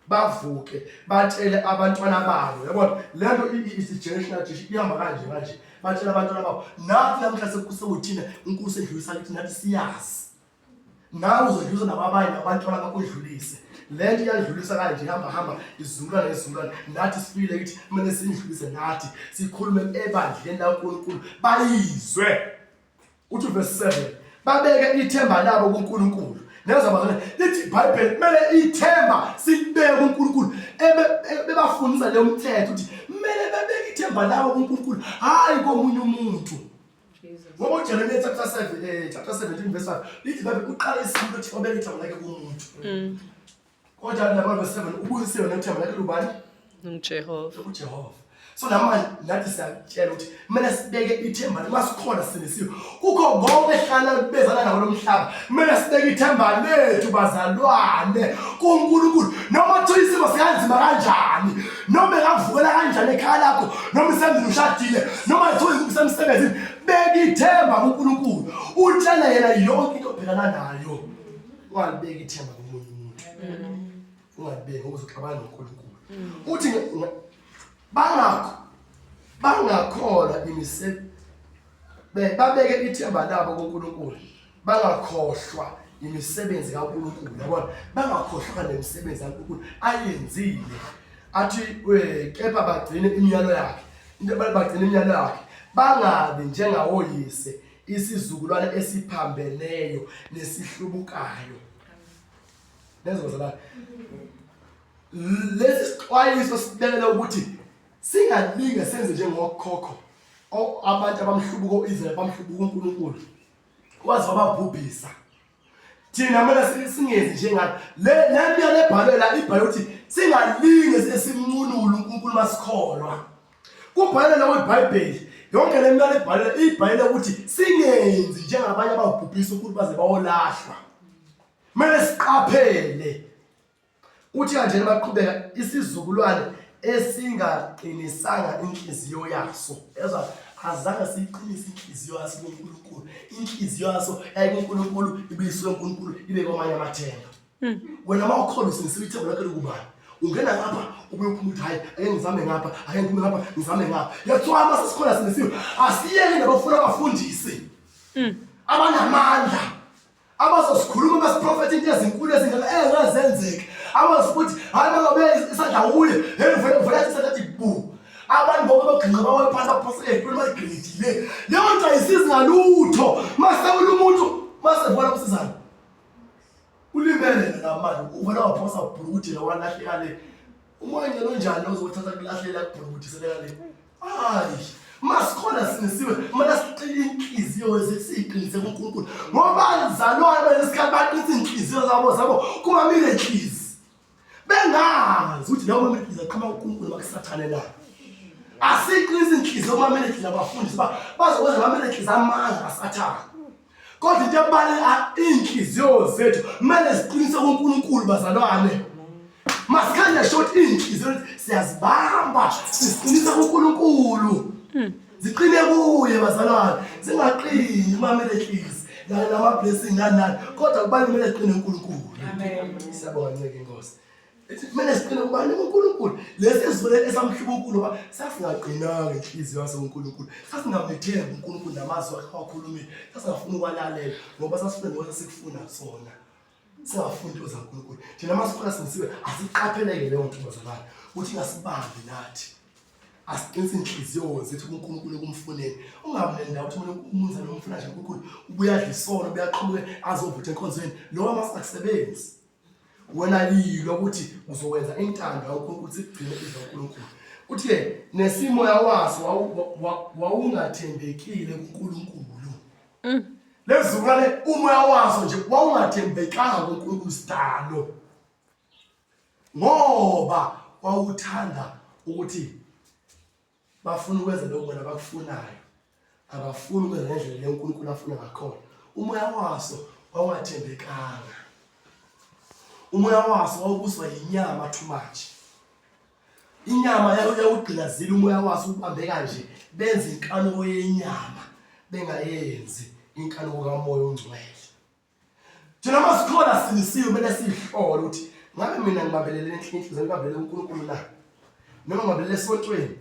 bavuke batshele abantwana babo yabona lento i-generational generation ihamba kanje kanje batshele abantwana babo nathi namhla sekuthina uNkulunkulu edlulisa kithi nathi siyazi nawe uzodlulisa nakwabanye nabantwana bakho udlulise le nto iyadlulisa kanje ihamba hamba izukulwane ngezizukulwane nathi sifile kithi kumele sindlulise nathi sikhulume ebandleni laNkulunkulu bayizwe uthi verse 7 babeke ithemba labo kuNkulunkulu neza bazalwane lithi iBhayibheli kumele ithemba silibeke kuNkulunkulu bebafundisa leyo mthetho ukuthi kumele babeke ithemba labo kuNkulunkulu hayi komunye umuntu Ngoba uJeremiya chapter 7 chapter 17 verse 5 lithi babe uqala isinto ukuthi obeka ithemba lakhe kumuntu. Kodwa lapha verse 7 ubusisiwe nethemba lakhe lubani? NguJehova. UJehova. So namanje nathi siyakutshela ukuthi kumele sibeke ithemba uma sikhona sinisiwe. Kukho konke ehlala bezana nawo lomhlaba. Kumele sibeke ithemba lethu bazalwane kuNkulunkulu. Noma kuthiwa isimo sikanzima kanjani, noma engakuvukela kanjani ekhaya lakho noma isendlini ushadile noma kuthiwa usemsebenzini beka ithemba kuNkulunkulu utshele yena yonke into obhekana nayo ungalibeki ithemba komunye umuntu ungalibeki ngoba uzoxabana noNkulunkulu uthi bangakho bangakholwa imise babeke ithemba labo kuNkulunkulu bangakhohlwa imisebenzi kaNkulunkulu yabona bangakhohlwa nemisebenzi kaNkulunkulu ayenzile athi kepha bagcine imiyalo yakhe into bagcine imiyalo yakhe bangabi njengawoyise isizukulwane esiphambeneyo nesihlubukayo lezo zalana lesi sixwayiso sibekele ukuthi singalinge senze njengokhokho abantu abamhlubuka u-Israyeli bamhlubuka uNkulunkulu waze wababhubhisa thina kumele singenzi njengani le le miyalo ebhalwe la ibhalwe ukuthi singalinge siye simnqunule uNkulunkulu masikholwa kubhalwe la kweBhayibheli yonke le miyalo ebhalwe ibhalwe ukuthi singenzi njengabanye ababhubhisa uNkulunkulu baze bawolahlwa kumele siqaphele Uthi kanjena baqhubeka isizukulwane esingaqinisanga inhliziyo yaso. Ezwa azange siyiqinise inhliziyo yaso kuNkulunkulu. Inhliziyo yaso yayikuNkulunkulu ibuyiswe uNkulunkulu ibe kwamanye amathemba. Wena uma ukholwa usindisiwe ithemba lakho likubani? Ungena ngapha ubuye uphume uthi hayi ake ngizame ngapha, ake ngiphume ngapha ngizame ngapha. Yathiwa uma sesikhona sindisiwe asiyeke nabafuna abafundisi. Abanamandla abazosikhuluma basiprofetha into ezinkulu ezingaka engazenzeki abazi ukuthi hayi bangabe isandla kuye hey vele vele isandla athi bu abantu bonke Baginqa bawe phansi baphose ey'tweni baligilidile. Leyo nto ayisizi ngalutho. Masewula umuntu masevona kusizana. Ulimele la manje uvele waphosa ubhulukudela walahleka le. Umoya ngcelo onjani ozothatha kulahlela kubhulukudisela le. Hayi masikhona sinisiwe kumele siqine inhliziyo zethu siyiqinise kuNkulunkulu ngoba abazalwane balesikhathi baqinisa inhliziyo zabo zabo kumamile nhlizi bengazi ukuthi lawo mamile aqhamuka kuNkulunkulu makusathane na asiqinise inhliziyo kumamile nhlizi abafundisi bazokwenza mamile nhlizi amanga kasathane kodwa into ebaleka iy'nhliziyo zethu kumele ziqinise kuNkulunkulu bazalwane masikhanye short iy'nhliziyo siyazibamba siziqinisa kuNkulunkulu ziqine kuye bazalwane zingaqini kumamele nhlizi nama-blessing nani nani kodwa kubani kumele ziqine uNkulunkulu siyabonga nceke inkosi Ethi kumele siqine kubani kuNkulunkulu. Lesi sizwe esamhlubuka ngoba sasingaqinanga inhliziyo yaseNkulunkulu. Sasingamethembi uNkulunkulu namazwi akhe awakhulumile. Sasingafuni ukwalalela ngoba sasifuna ngoba sikufuna sona. Singafuni into zaNkulunkulu. Thina masikhona sinisiwe asiqapheleke leyo nto bazalwane ukuthi ingasibambi nathi. Asiqinise inhliziyo zethu kuNkulunkulu ekumfuneni. Ungabi nendawo ukuthi umuntu umnumzane umfuna nje uNkulunkulu ubuyadla isono ubuyaqhubeka azovutha enkonzweni. Lowo masingakusebenzi. Wena yilwa ukuthi uzowenza intando kaNkulunkulu ukuthi igcine izwi kaNkulunkulu. Uthi-ke nesimoya waso wawungathembekile kuNkulunkulu. Lezi zukulwane umoya waso nje wawungathembekanga kuNkulunkulu sidalo. Ngoba wawuthanda ukuthi Bafuna ukwenza lokho bona abakufunayo, abafuni ukwenza ngendlela le uNkulunkulu afuna ngakhona. Umoya waso wawungathembekanga, umoya waso wawubuswa yinyama too much. Inyama yawugqilazile umoya waso ubambe kanje, benza inkanuko yenyama bengayenzi inkanuko kaMoya oNgcwele. Thina uma sikhona sinisiwe kumele siyihlole ukuthi ngabe mina ngibambelele enhlinhli ngibambelele uNkulunkulu na noma ngibambelele esontweni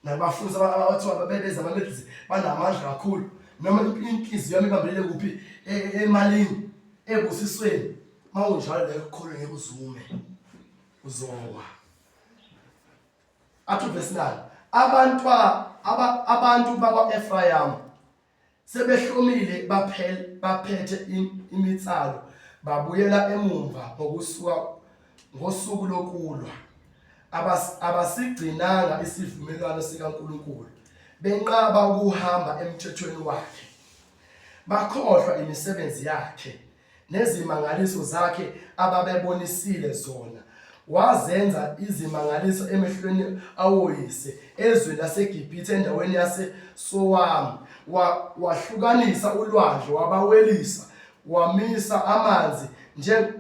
nabafundisi abathiwa babebeza abamedlisi banamandla kakhulu noma inhliziyo yami ibambelele kuphi e, e, emalini ebusisweni uma unjalo leyo kukholwe ngeke uzume uzowa athi uvesi 9 abantu abantu bakwa-Efrayimu Sebehlomile baphethe imitsalo babuyela emumva ngokusuka ngosuku lokulwa. Abasigcinanga isivumelwano sikaNkulunkulu, benqaba ukuhamba emthethweni wakhe. Bakhohlwa imisebenzi yakhe nezimangaliso zakhe ababebonisile zona. Wazenza izimangaliso emehlweni awoyise ezweni laseGibhithe endaweni yaseSowamu. Wahlukanisa ulwandle wabawelisa, wamisa amanzi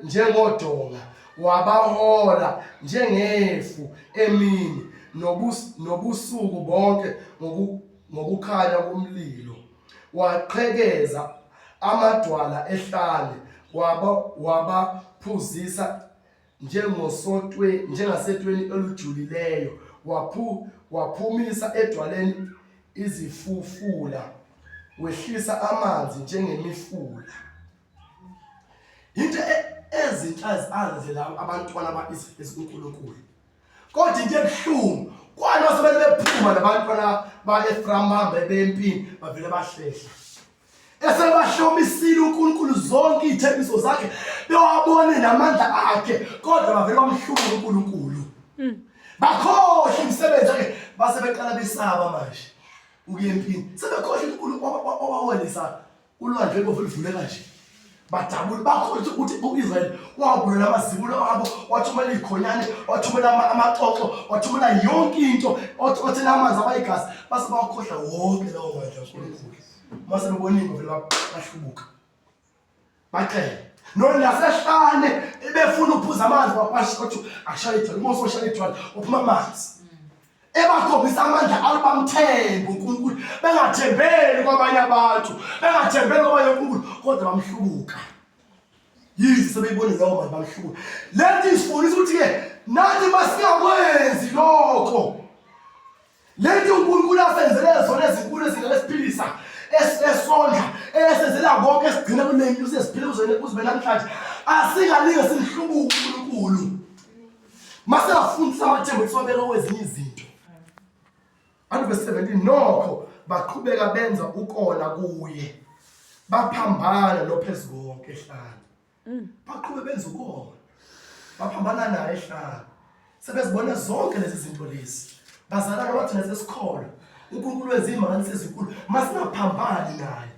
njengodonga, wabahola njengefu emini nobusuku bonke ngokukhanya komlilo. Waqhekeza amadwala ehlane waba wabaphuzisa njengosotwe njengasetweni olujulileyo waphu waphumisa edwaleni izifufula wehlisa amanzi njengemifula into e, ezinhla azenzela abantwana ba-Israyeli kuNkulunkulu Kodwa into ebuhlungu kwana sebele bephuma nabantwana ba-Eframu bahambe bempini bavele bahlehla. Esebahlomisile uNkulunkulu zonke iy'thembiso zakhe bewabone namandla akhe kodwa bavele bamhlubuka uNkulunkulu. Bakhohle imisebenzi yakhe base beqala besaba manje ukuya empini. Sebekhohle uNkulunkulu owawelisa Ulwandle olubovu luvuleka nje badabula bakhohlwa ukuthi u-Israyeli wabulala amazibulo abo wathumela iy'khonyane wathumela amaxoxo wathumela yonke into othela amanzi abayigazi base bawakhohlwa wonke lawo mandla uNkulunkulu uma sebebonile vele bahlubuka bacela nonasehlane befuna ukuphuza amanzi wathi ashaya idwala uma usoshaya idwala uphuma amanzi ebakhombisa amandla abo bamthembe uNkulunkulu bengathembeli kwabanye abantu bengathembeli kwabanye uNkulunkulu kodwa bamhlubuka yize sebeyibone lawo manje bamhlubuka lento isifundisa ukuthi-ke nathi masingakwenzi lokho lento uNkulunkulu asenzele zona ezinkulu ezingalesiphilisa esondla esenzela konke esigcina kule mpilo sesiphile kuze namhlanje asingalinge simhlubuke uNkulunkulu Masingafundisa amathemba ukuthi siwabeke kwezinye izinto. Anti verse 17 nokho baqhubeka benza ukona kuye baphambana nophezukonke ehlane baqhube benza ukona baphambana naye ehlane sebezibona zonke lezi zinto lezi bazalana bathi nesesikholwa uNkulunkulu wenza imali sezinkulu masingaphambani naye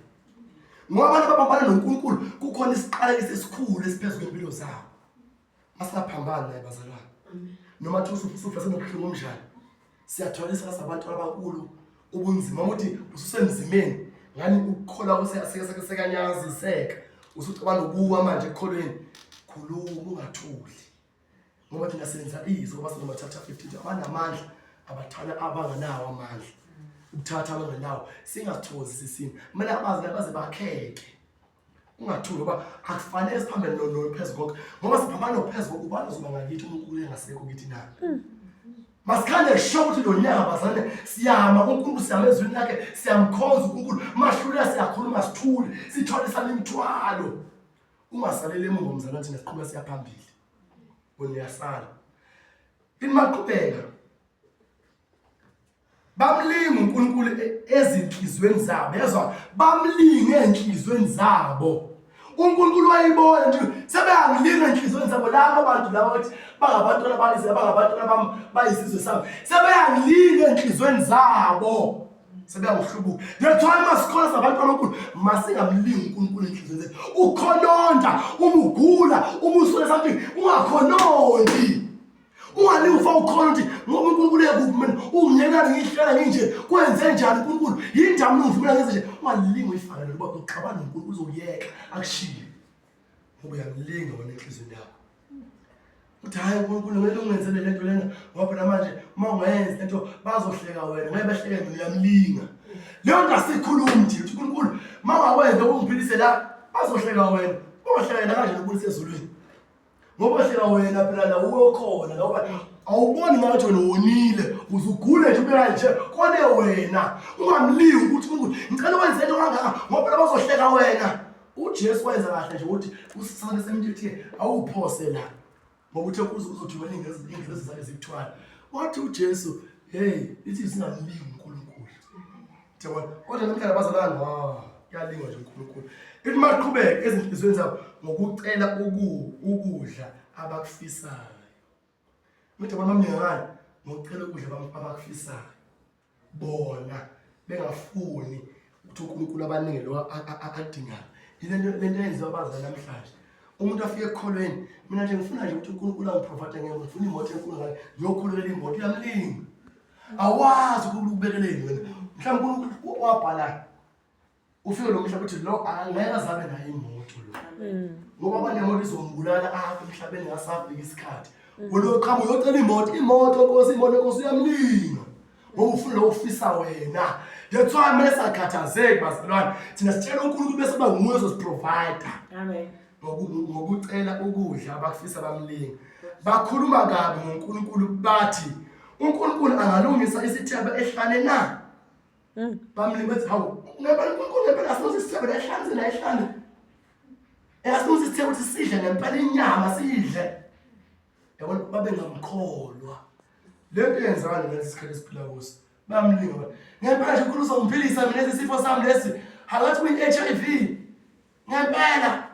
ngoba abantu abaphambana noNkulunkulu kukhona isiqalekiso esikhulu esiphezu kwempilo zabo masingaphambani naye bazalwane noma thi usufese nobuhlungu omnjani siyathwalisa kasabantu abankulu ubunzima ukuthi ususemzimeni ngani ukukholwa sekanyakaziseka usucabanga ukuwa manje ekukholweni khuluma ungathuli ngoba thina senza izwi ngoba sinoma chapter 15 abanamandla abathwala abanganawo amandla ukuthatha abangenawo singathokozisi isimo kumele abazi baze bakheke ungathuli ngoba akufanele siphambene nophezu konke ngoba siphambana nophezu konke ubani uzoba ngakithi uNkulunkulu engasekho kithi na masikhande sho ukuthi lo nyaka bazane siyama kuNkulunkulu siyama ezwini lakhe siyamkhonza uNkulunkulu mahluleka siyakhuluma sithule sithwalisana imithwalo ungasaleli emuva mzalwane thina siqhubeka siya phambili wena uyasala imaqhubeka Bamlinga uNkulunkulu ezinhlizweni zabo. Yezwa, bamlinga ezinhlizweni zabo. uNkulunkulu wayibona nje sebeyangilinga enhlizweni zabo labo bantu laba bathi bangabantwana balizwe bangabantwana bami bayisizwe sami sebeyangilinga enhlizweni zabo sebeyangihlubuka that's why masikhola sabantwana onkulu masingamlingi uNkulunkulu enhlizweni zethu ukhononda uma ugula uma uswele something ungakhonondi Ungalingi ufa ukhona ukuthi ngoba uNkulunkulu uyakuphi mina ungiyekani ngihlala nginje kwenze njani uNkulunkulu yindaba mina ungivumela ngenze nje ungalingi uyifake ngoba uxabana noNkulunkulu uzokuyeka akushiye ngoba uyamlinga wena enhliziyweni yakho uthi hhayi uNkulunkulu ngeke ungenzele le nto lena ngoba phela manje uma ungayenzi le nto bazohleka wena ngeke behleke mina uyamlinga leyo nto asikhulumi thina uthi uNkulunkulu uma ungawenza ungiphilise la bazohleka wena bohleka yena kanjani ubuyise ezulwini ngoba hleka wena phela la uwe okhona ngoba awuboni ngathi wena wonile uzugule nje ube kanje kone wena ungamlingi ukuthi uNkulunkulu ngicela wenze into kangaka ngoba phela bazohleka wena uJesu wenza kahle nje ukuthi usisane semthithi awuphose la ngoba uthe uzothumela ingelosi zakhe zikuthwala wathi uJesu hey ithi singamlingi uNkulunkulu Yabona? Kodwa namhlanje abazalwane wa kuyalingwa nje uNkulunkulu. Ithi maqhubeke ezinhliziyweni zabo ngokucela ukudla abakufisayo. Ngithi abantu bamningani ngokucela ukudla abakufisayo. Bona bengafuni ukuthi uNkulunkulu abaningi lo akadingayo. Yile nto lento eyenziwa abazali namhlanje. Umuntu afike ekukholweni, mina nje ngifuna nje ukuthi uNkulunkulu angiprovide ngeke ngifuna imoto enkulu ngale, ngiyokhululela imoto uyamlinga. Awazi ukuthi ukubekeleni wena. Mhlawumbe uNkulunkulu wabhala ufike lo mhlaba uthi lo angeke azabe nayo imoto lo. Ngoba abanemoto izombulala apha emhlabeni ngasafika isikhathi. Wena uqhamuka uyocela imoto, imoto Nkosi, imoto Nkosi uyamlinga. Ngoba ufuna lokho ufisa wena. That's why kumele singakhathazeki bazalwane. Thina sitshela uNkulunkulu bese kuba nguye ozosiprovide. Amen. Ngokucela ukudla abakufisa bamlinga. Bakhuluma kabi ngoNkulunkulu bathi uNkulunkulu angalungisa isithebe ehlane na? Bamlinga bathi hawu ngempela uNkulunkulu ngempela asilungisa isithebe la ehlane la ehlane. Engasilungisa isithebe ukuthi sidle ngempela inyama sidle. Yabona babengamkholwa. Le nto yenzakala ngalesi sikhathi esiphila kuso. Bamlinga ba. Ngempela nje uNkulunkulu uzongiphilisa mina lesi sifo sami lesi. Hakathi kuyi-HIV. Ngempela.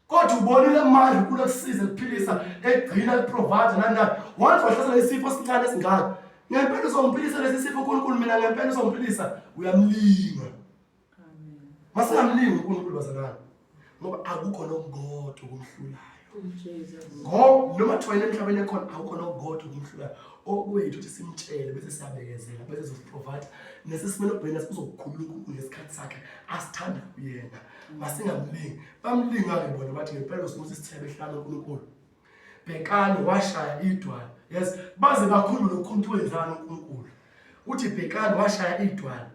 Kodwa ubonile amandla uNkulunkulu akusize kuphilisa egcina eprovide nani nani. Once wahlasela isifo esincane esingaka. Ngempela uzongiphilisa lesi sifo uNkulunkulu mina ngempela uzongiphilisa. Uyamlinga. Masingamlingi uNkulunkulu bazalwane. Ngoba akukho nokukodwa okumhlulayo. Ngoba noma kuthiwa yini emhlabeni ekhona akukho nokukodwa okumhlulayo. Okwethu ukuthi simtshele bese siyabekezela bese sizoprovide nesesimele ukubhekana uzokukhulula uNkulunkulu ngesikhathi sakhe asithanda kuyena. Masingamlingi. Bamlinga-ke bona bathi ngempela usukuthi isithebe ehlala uNkulunkulu. Bhekani washaya idwala. Yes, baze bakhulume nokukhuluma ukuthi wenzani uNkulunkulu. Uthi bhekani washaya idwala.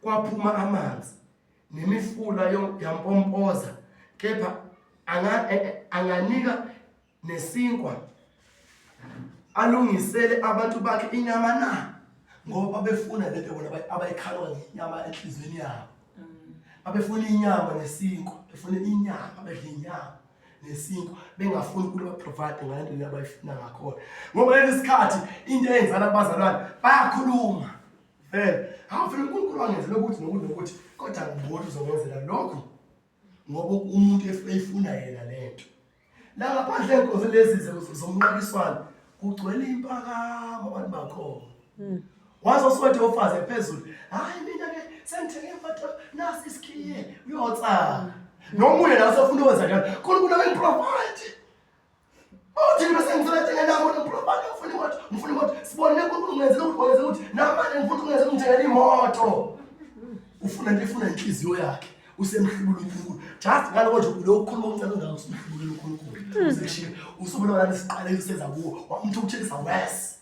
Kwaphuma amanzi nemifula yampompoza kepha anganika nesinkwa alungisele abantu bakhe inyama na ngoba babefuna lento bona abayikhalwa ngenyama enhliziyweni yabo babefuna inyama nesinkwa befuna inyama bedla inyama nesinkwa bengafuni ukuba provide ngale nto le abayifuna ngakhona ngoba lesi sikhathi into eyenzala kubazalwane bayakhuluma. Vele, hawu vele uNkulunkulu wangenzela ukuthi nokuthi nokuthi kodwa ngibona uzongenzela lokhu ngoba umuntu eyifuna yena lento. La ngaphandle enkonzo lezi zomnqakiswano kugcwele impakamo abantu bakhona. Waze oswethe ofaze phezulu. Hayi mina ke sengithenge imoto nasi isikhiye uyotsala. Nomunye la usefuna ukwenza njalo. uNkulunkulu abengiprofite. Uthi bese ngicela thenge nami uprofite ngifuna imoto, ngifuna imoto. Sibone uNkulunkulu ngenzela ukuthi wenzela ukuthi namanje ngifuna ukungenzela ungithengele imoto. Ufuna into ifuna inhliziyo yakhe. Usemhlubula uNkulunkulu. Just ngaloko nje lokhu khuluma okuncane ungaka usemhlubula uNkulunkulu. Usekushiya usubona lana siqale usenza kuwo. Umuntu ukutshekisa worse.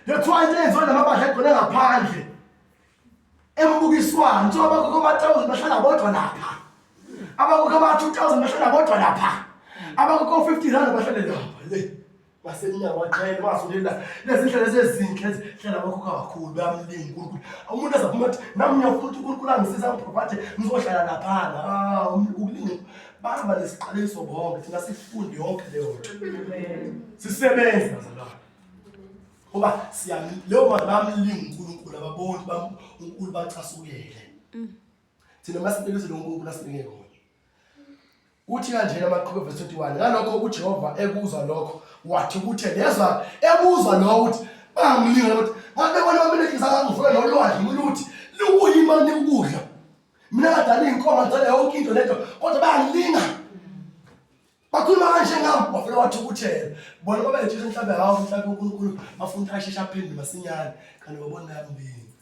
That's why into eyenziwa namabandla agcwele ngaphandle embukiswano kuthiwa abakhokha ama-thousand bahlala bodwa lapha abakhokha ama-2,000 bahlala bodwa lapha abakhokha o-50 rand bahlale lapha le basemnyango baqhele basondeli la lezi ndlela ezinhle ezihlala abakhokha kakhulu bayamlinga uNkulunkulu umuntu azaphuma athi nami ngiyafuna ukuthi uNkulunkulu angisize angiprovide ngizohlala laphana ah ukulinga baba nesiqalekiso bonke thina sifunde yonke leyo nto sisebenze bazalwane ngoba siya leyo bantu bayamlinga uNkulunkulu ababoni uNkulunkulu bacasukele thina masinikezele uNkulunkulu asinike kona uthi kanjena amaqhubu verse 21 ngalokho uJehova ekuzwa lokho wathi ukuthi lezwa ekuzwa lokho ukuthi bangilinga ukuthi ngabe bona bamenekisa ngifuna nolwandle mina uthi lukuyimani ukudla mina ngadala iy'nkomo ngidala yonke into lento kodwa bayangilinga bakhuluma kanje ngami wafike wathukuthela bona babeyitshisa mhlawumbe hawu mhlawumbe uNkulunkulu bafuna ukuthi asheshe aphendule masinyane kanti babona bayamlinga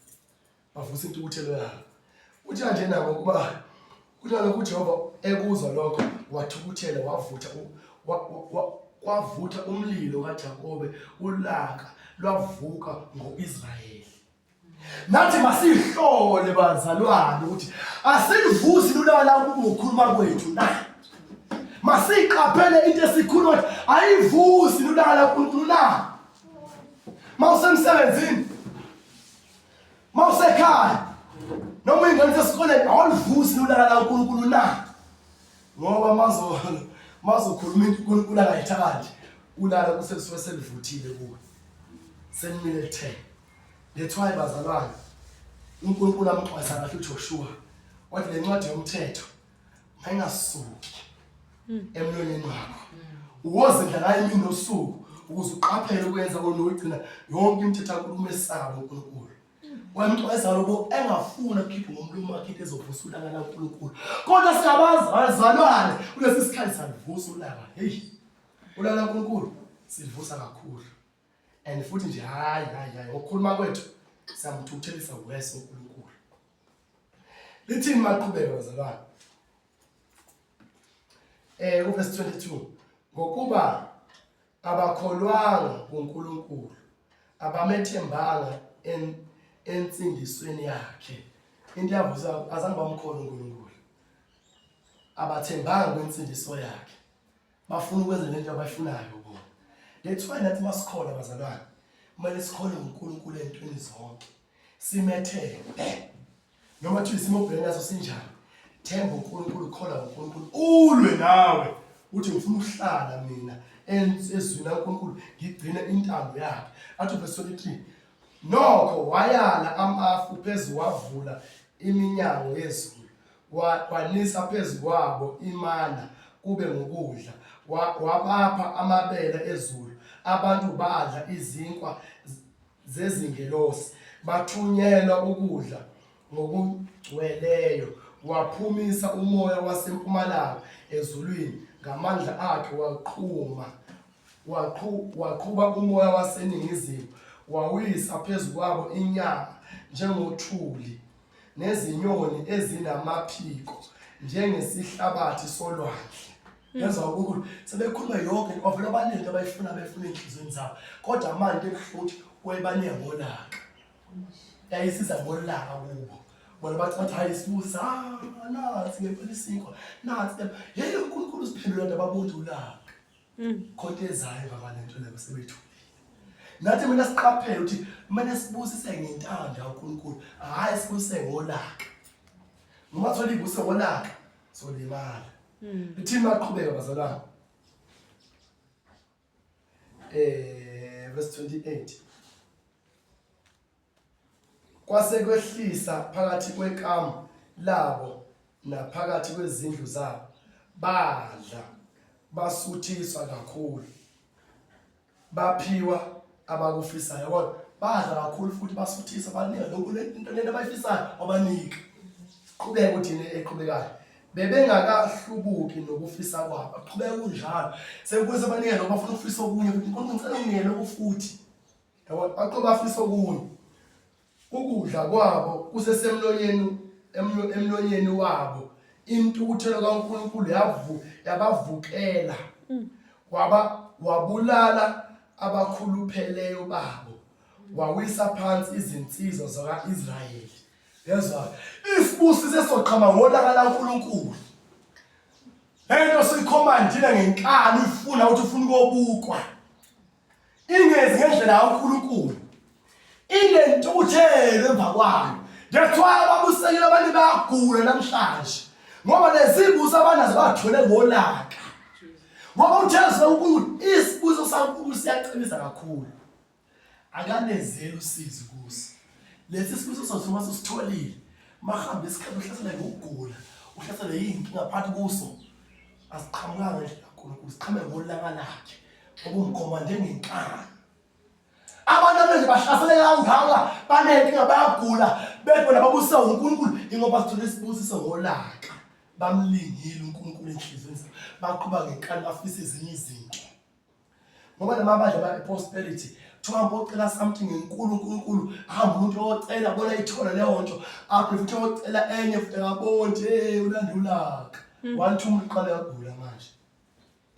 bavusa intukuthelo yabo uthi kanjena ngokuba kuthi nalokhu uJehova ekuzwa lokho wathukuthela wavutha kwavutha umlilo kaJakobe ulaka lwavuka ngo-Israyeli Nathi masihlole bazalwane ukuthi asilivusi lulaka la ngokukhuluma kwethu na. Masiqaphele into esikhuluma ukuthi ayivusi lulaka la uNkulunkulu na. Mawusemsebenzini mawusekhaya noma ingane sesikoleni awulivusi lulaka la uNkulunkulu na. Ngoba mazo mazokhuluma into uNkulunkulu angayithandi ulala kusesuke selivuthile kuwe. Selimile lithe. That's why bazalwane uNkulunkulu amxwayisa kahle uJoshua wathi le ncwadi yomthetho mayingasuki emlonyeni wakho uwozindla ngayo imini nosuku ukuze uqaphele ukwenza onogcina yonke imithetho kaNkulunkulu umesabe uNkulunkulu wamxwayisa lokho engafuni ukukhipha ngomlomo wakhe into ezovusa ulaka laNkulunkulu kodwa singabazi bazalwane kulesi sikhathi salivusa ulaka hey ulaka laNkulunkulu silivusa kakhulu and futhi nje hayi hayi hayi ngokukhuluma kwethu siyamthukuthelisa worse uNkulunkulu lithini maqhubeka bazalwane uverse 22 ngokuba abakholwanga kuNkulunkulu abamethembanga ensindisweni yakhe into yavusa azange bamkholwe uNkulunkulu abathembanga kwensindiso yakhe bafuna ukwenza lento abayifunayo bona that's why nathi masikhona bazalwane kumele sikhole uNkulunkulu entweni zonke simethembe noma thiwa isimo obhekene naso sinjani themba uNkulunkulu kholwa uNkulunkulu ulwe nawe uthi ngifuna ukuhlala mina ezwini laNkulunkulu ngigcine intando yakhe athi verse 23 nokho wayala amafu phezu wavula iminyango yezulu Wanisa phezu kwabo imana kube ngukudla, wabapha amabele ezulu. Abantu badla izinkwa zezingelosi, bathunyelwa ukudla ngokugcweleyo. Waphumisa umoya wasempumalanga ezulwini ngamandla akhe, waqhuma waqhuba umoya waseningizimu, wawisa phezu kwabo inyama njengothuli. nezinyoni ezinamaphiko njengesihlabathi solwandle Yezwa ukuthi sebekhuluma yonke into bavele abaningi abayifuna befuna enhlizweni zabo kodwa manje ebuhlungu ukuthi wayebanika ngolaka yayisiza ngolaka kubo bona bathi bathi hayi sibusa ah, nansi ngempela isinkwa nansi yey uNkulunkulu usiphendula ndaba abantu ulaka Khonto ezayo emva kwalento leyo sebethulile. Nathi mina siqaphele ukuthi kumele sibusise ngentando kaNkulunkulu, hhayi sibusise ngolaka. Noma thola ibuse ngolaka, solimala. Lithini maqhubeka bazalwane? Verse 28. Kwase kwehlisa phakathi kwekamu labo naphakathi kwezindlu zabo, badla basuthiswa kakhulu, baphiwa abakufisayo. Yabona, badla kakhulu futhi basuthisa, banika lokhu into lento abayifisayo, wabanika. Siqhubeke ukuthi yini eqhubekayo. Bebengakahlubuki nokufisa kwabo, baqhubeka kunjalo. Sekubuye sebanika lokhu, bafuna ukufisa okunye futhi. Unkulunkulu ngicela unginike lokhu futhi. Yabo, baqhubeka bafisa okunye. Ukudla kwabo kusesemlonyeni emlonyeni wabo. Intukuthelo kaNkulunkulu yavu yabavukela. Waba wabulala abakhulupheleyo babo. Wawisa phansi izinsizwa zaka-Israyeli. Yezwa, isibusiso esoqhama ngolaka laNkulunkulu. Lento siyikhomandile ngenkani ifuna ukuthi ufuna ukobukwa. Ingezi ngendlela kaNkulunkulu. Inentukuthelo emva kwayo. That's why ababusekile abantu bayagula namhlanje. Ngoba lezi buso abanazo bathwele ngolaka. Ngoba uJesu uNkulunkulu isibuso saNkulunkulu siyaqinisa kakhulu. Akanezeli usizi kuso. Lesi sibusiso sothi uma usitholile, mahambe isikhathi uhlaselwe ngokugula, uhlaselwe yinkinga phakathi kuso. Asiqhamukanga ngendlela kaNkulunkulu, siqhamuke ngolaka lakhe, ngoba umkhomande ngenkani. Abantu abaningi bahlaseleka kangaka, banenkinga bayagula, bethi bona babusiswa uNkulunkulu, ingoba sithole isibusiso ngolaka. Bamlingile uNkulunkulu enhliziyweni zabo, baqhuba ngenkani bafisa ezinye izinto. Ngoba namabandla ama-prosperity kuthiwa hamba ocela something enkulu uNkulunkulu, hamba umuntu oyocela bona ithola leyo nto, aphe futhi oyocela enye futhi akaboni nje hey ulanda ulaka. One two umuntu uqale yagula manje.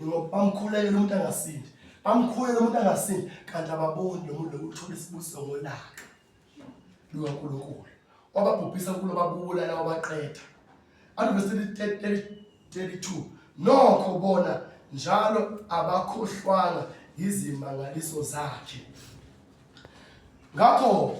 Ngoba bamkhulekela umuntu angasindi. Bamkhulekela umuntu angasindi kanti ababoni lo muntu lo uthola isibusiso ngolaka lukaNkulunkulu. Wababhubhisa uNkulunkulu wababulala wabaqeda. Athi verse 32 nokho bona njalo abakhohlwanga yizimangaliso zakhe. Ngakho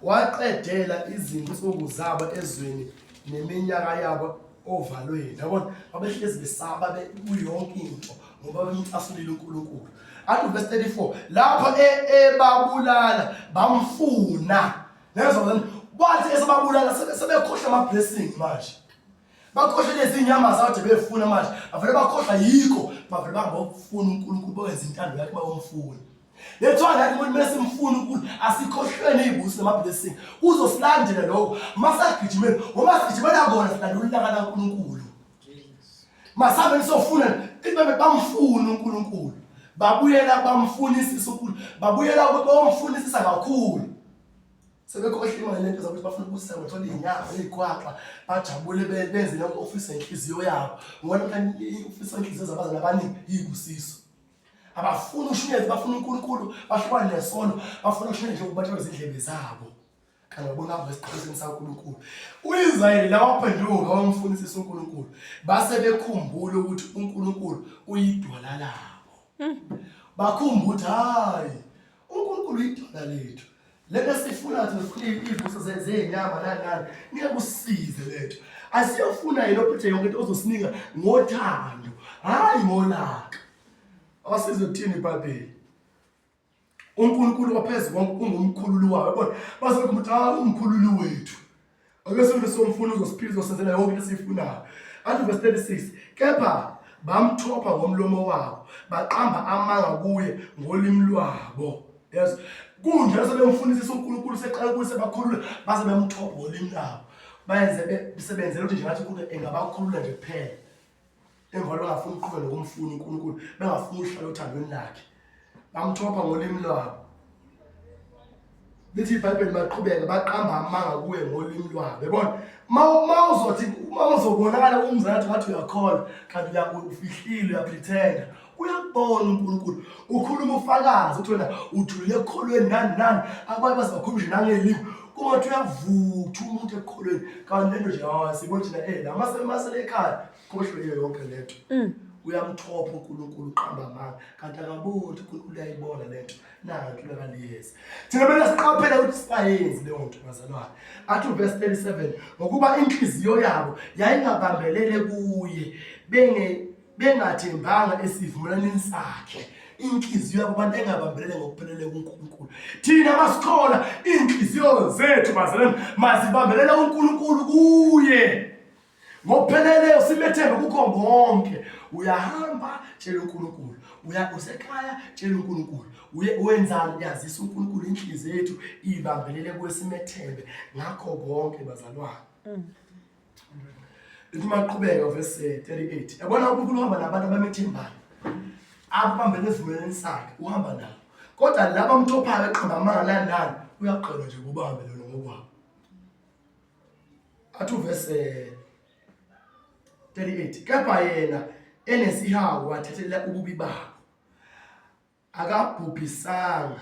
waqedela izinsuku zabo ezweni neminyaka yabo ovalweni. Yabona, babehlezi besaba kuyonke into ngoba bemcasulile uNkulunkulu. Athi verse 34 lapho ebabulala bamfuna. Nezwa bazalwane, kwathi esebabulala sebekhohlwa ama-blessing manje. Bakhohlwe lezi nyama zakade befuna manje. Bavele bakhohlwa yikho, bavele bangofuna uNkulunkulu bawenza intando yakhe bayomfuna. Lethiwa nathi umuntu kumele simfune uNkulunkulu, asikhohlweni iy'busiso nama-blessing. Kuzosilandela lokho. Masagijimeni, ngoba sigijimela kona silandela ulaka laNkulunkulu. Masambe nisofuna ithi bamfuna uNkulunkulu. Babuyela bamfunisisa uNkulunkulu. Babuyela bayomfunisisa kakhulu. Sebekhohlwa imali lento zakuthi bafuna ukusela bathole iy'nyanga ney'gwaxa bajabule benze lokho okufisa inhliziyo yabo. Ngoba namhlanje ufisa inhliziyo zabazali abaningi iy'busiso. Abafuni ushunyezwa, bafuna uNkulunkulu, bahlukane nesono, bafuna ukushunyezwa njengoba bathola izindlebe zabo. Kanti babona avo esiqalisweni saNkulunkulu. U-Israyeli la waphenduka wamfunisisa uNkulunkulu. Base bekhumbula ukuthi uNkulunkulu uyidwala labo. Bakhumbula ukuthi hayi uNkulunkulu uyidwala lethu. Lento esifuna thina sifuna iy'buso zey'nyama nani nani ngeke usisize lento. Asiyofuna yena ophethe yonke into ozosinika ngothando, hhayi ngolaka. Awasize ukuthini iBhayibheli? uNkulunkulu ophezu konke ungumkhululi wabo. Yabona, base bekhuluma ukuthi ah umkhululi wethu. Ake sibe somfuna uzosiphilisa uzosenzela yonke into esiyifunayo. Athi verse 36, kepha bamthopha ngomlomo wabo, baqamba amanga kuye ngolimi lwabo. Yes. Kunjalo sebemfunisisa uNkulunkulu seqala kuye sebakhulula base bemthopha ngolimi lwabo. Bayenze besebenzela ukuthi nje ngathi uNkulunkulu engabakhulula nje kuphela. Emva bengafuni ukuqhubeka nokumfuna uNkulunkulu, bengafuni ukuhlala othandweni lakhe. Bamthopha ngolimi lwabo. Lithi iBhayibheli baqhubeka baqamba amanga kuye ngolimi lwabo. Yabona? Ma uzothi uma uzobonakala umzali ngathi uyakholwa kanti ufihlile uyapretenda. Uyakubona uNkulunkulu. Ukhuluma ufakazi uthi wena ujulile ekukholweni nani nani. Abanye baze bakhulume nje nangelimi. Kungathi uyavutha umuntu ekukholweni. Kanti lento nje hayi sibona thina la masele ekhaya khohlwe yonke lento. Uyamthopha uNkulunkulu uqamba amanga kanti akaboni ukuthi uNkulunkulu uyayibona lento. Nantu lakaliyeza. Thina kumele siqaphele ukuthi singayenzi leyo nto bazalwane. Athi uverse 37 ngokuba inhliziyo yabo yayingabambelele kuye benge bengathembanga esivumelwaneni sakhe. Inhliziyo yabo abantu engabambelele ngokuphelele kuNkulunkulu. Thina masikhola inhliziyo zethu bazalwane mazibambelele uNkulunkulu kuye. Ngokupheleleyo simethembe kukho konke. Uyahamba tshela uNkulunkulu. Uya usekhaya tshela uNkulunkulu. Uye wenzani yazisa uNkulunkulu inhliziyo yethu ibambelele kuye simethembe ngakho konke bazalwane. Ithi maqhubeka verse 38. Yabona uNkulunkulu uhamba nabantu abamethembayo. Abambele esivumelwaneni sakhe uhamba nabo. Kodwa laba mthophayo eqamba amanga nani nani uyaqhelwa nje kubambe lona ngokwabo. Athi uvese 38 kepha yena enesihawu wathethelela ububi babo akabhubhisanga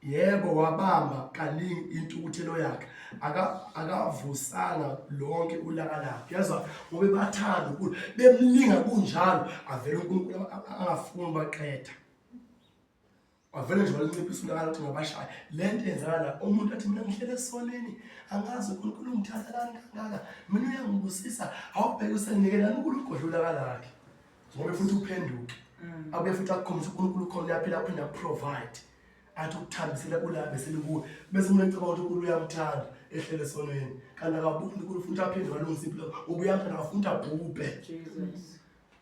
yebo wabamba kaningi intukuthelo yakhe akavusanga lonke ulaka lakhe yazwa ngoba bathanda uNkulunkulu bemlinga kunjalo avele uNkulunkulu angafuni baqeda Wavele nje walinciphisa ulaka ukuthi ngabashaya. Le nto yenzakala la umuntu athi mina ngihlele esonweni angazi uNkulunkulu ungithanda kani kangaka mina uyangibusisa awubheke usenikelani uNkulunkulu ugodla ulaka lakhe ngoba futhi uphenduke abuye futhi akukhombise uNkulunkulu ukhona uyaphila aphinde akuprovide athi ukuthambisela ulaka bese likuwe bese umuntu ecabanga ukuthi uNkulunkulu uyamthanda ehlele esonweni kanti akaboni uNkulunkulu futhi aphinde alungise impilo ngoba uyamthanda akafuni ukuthi abhubhe Jesus.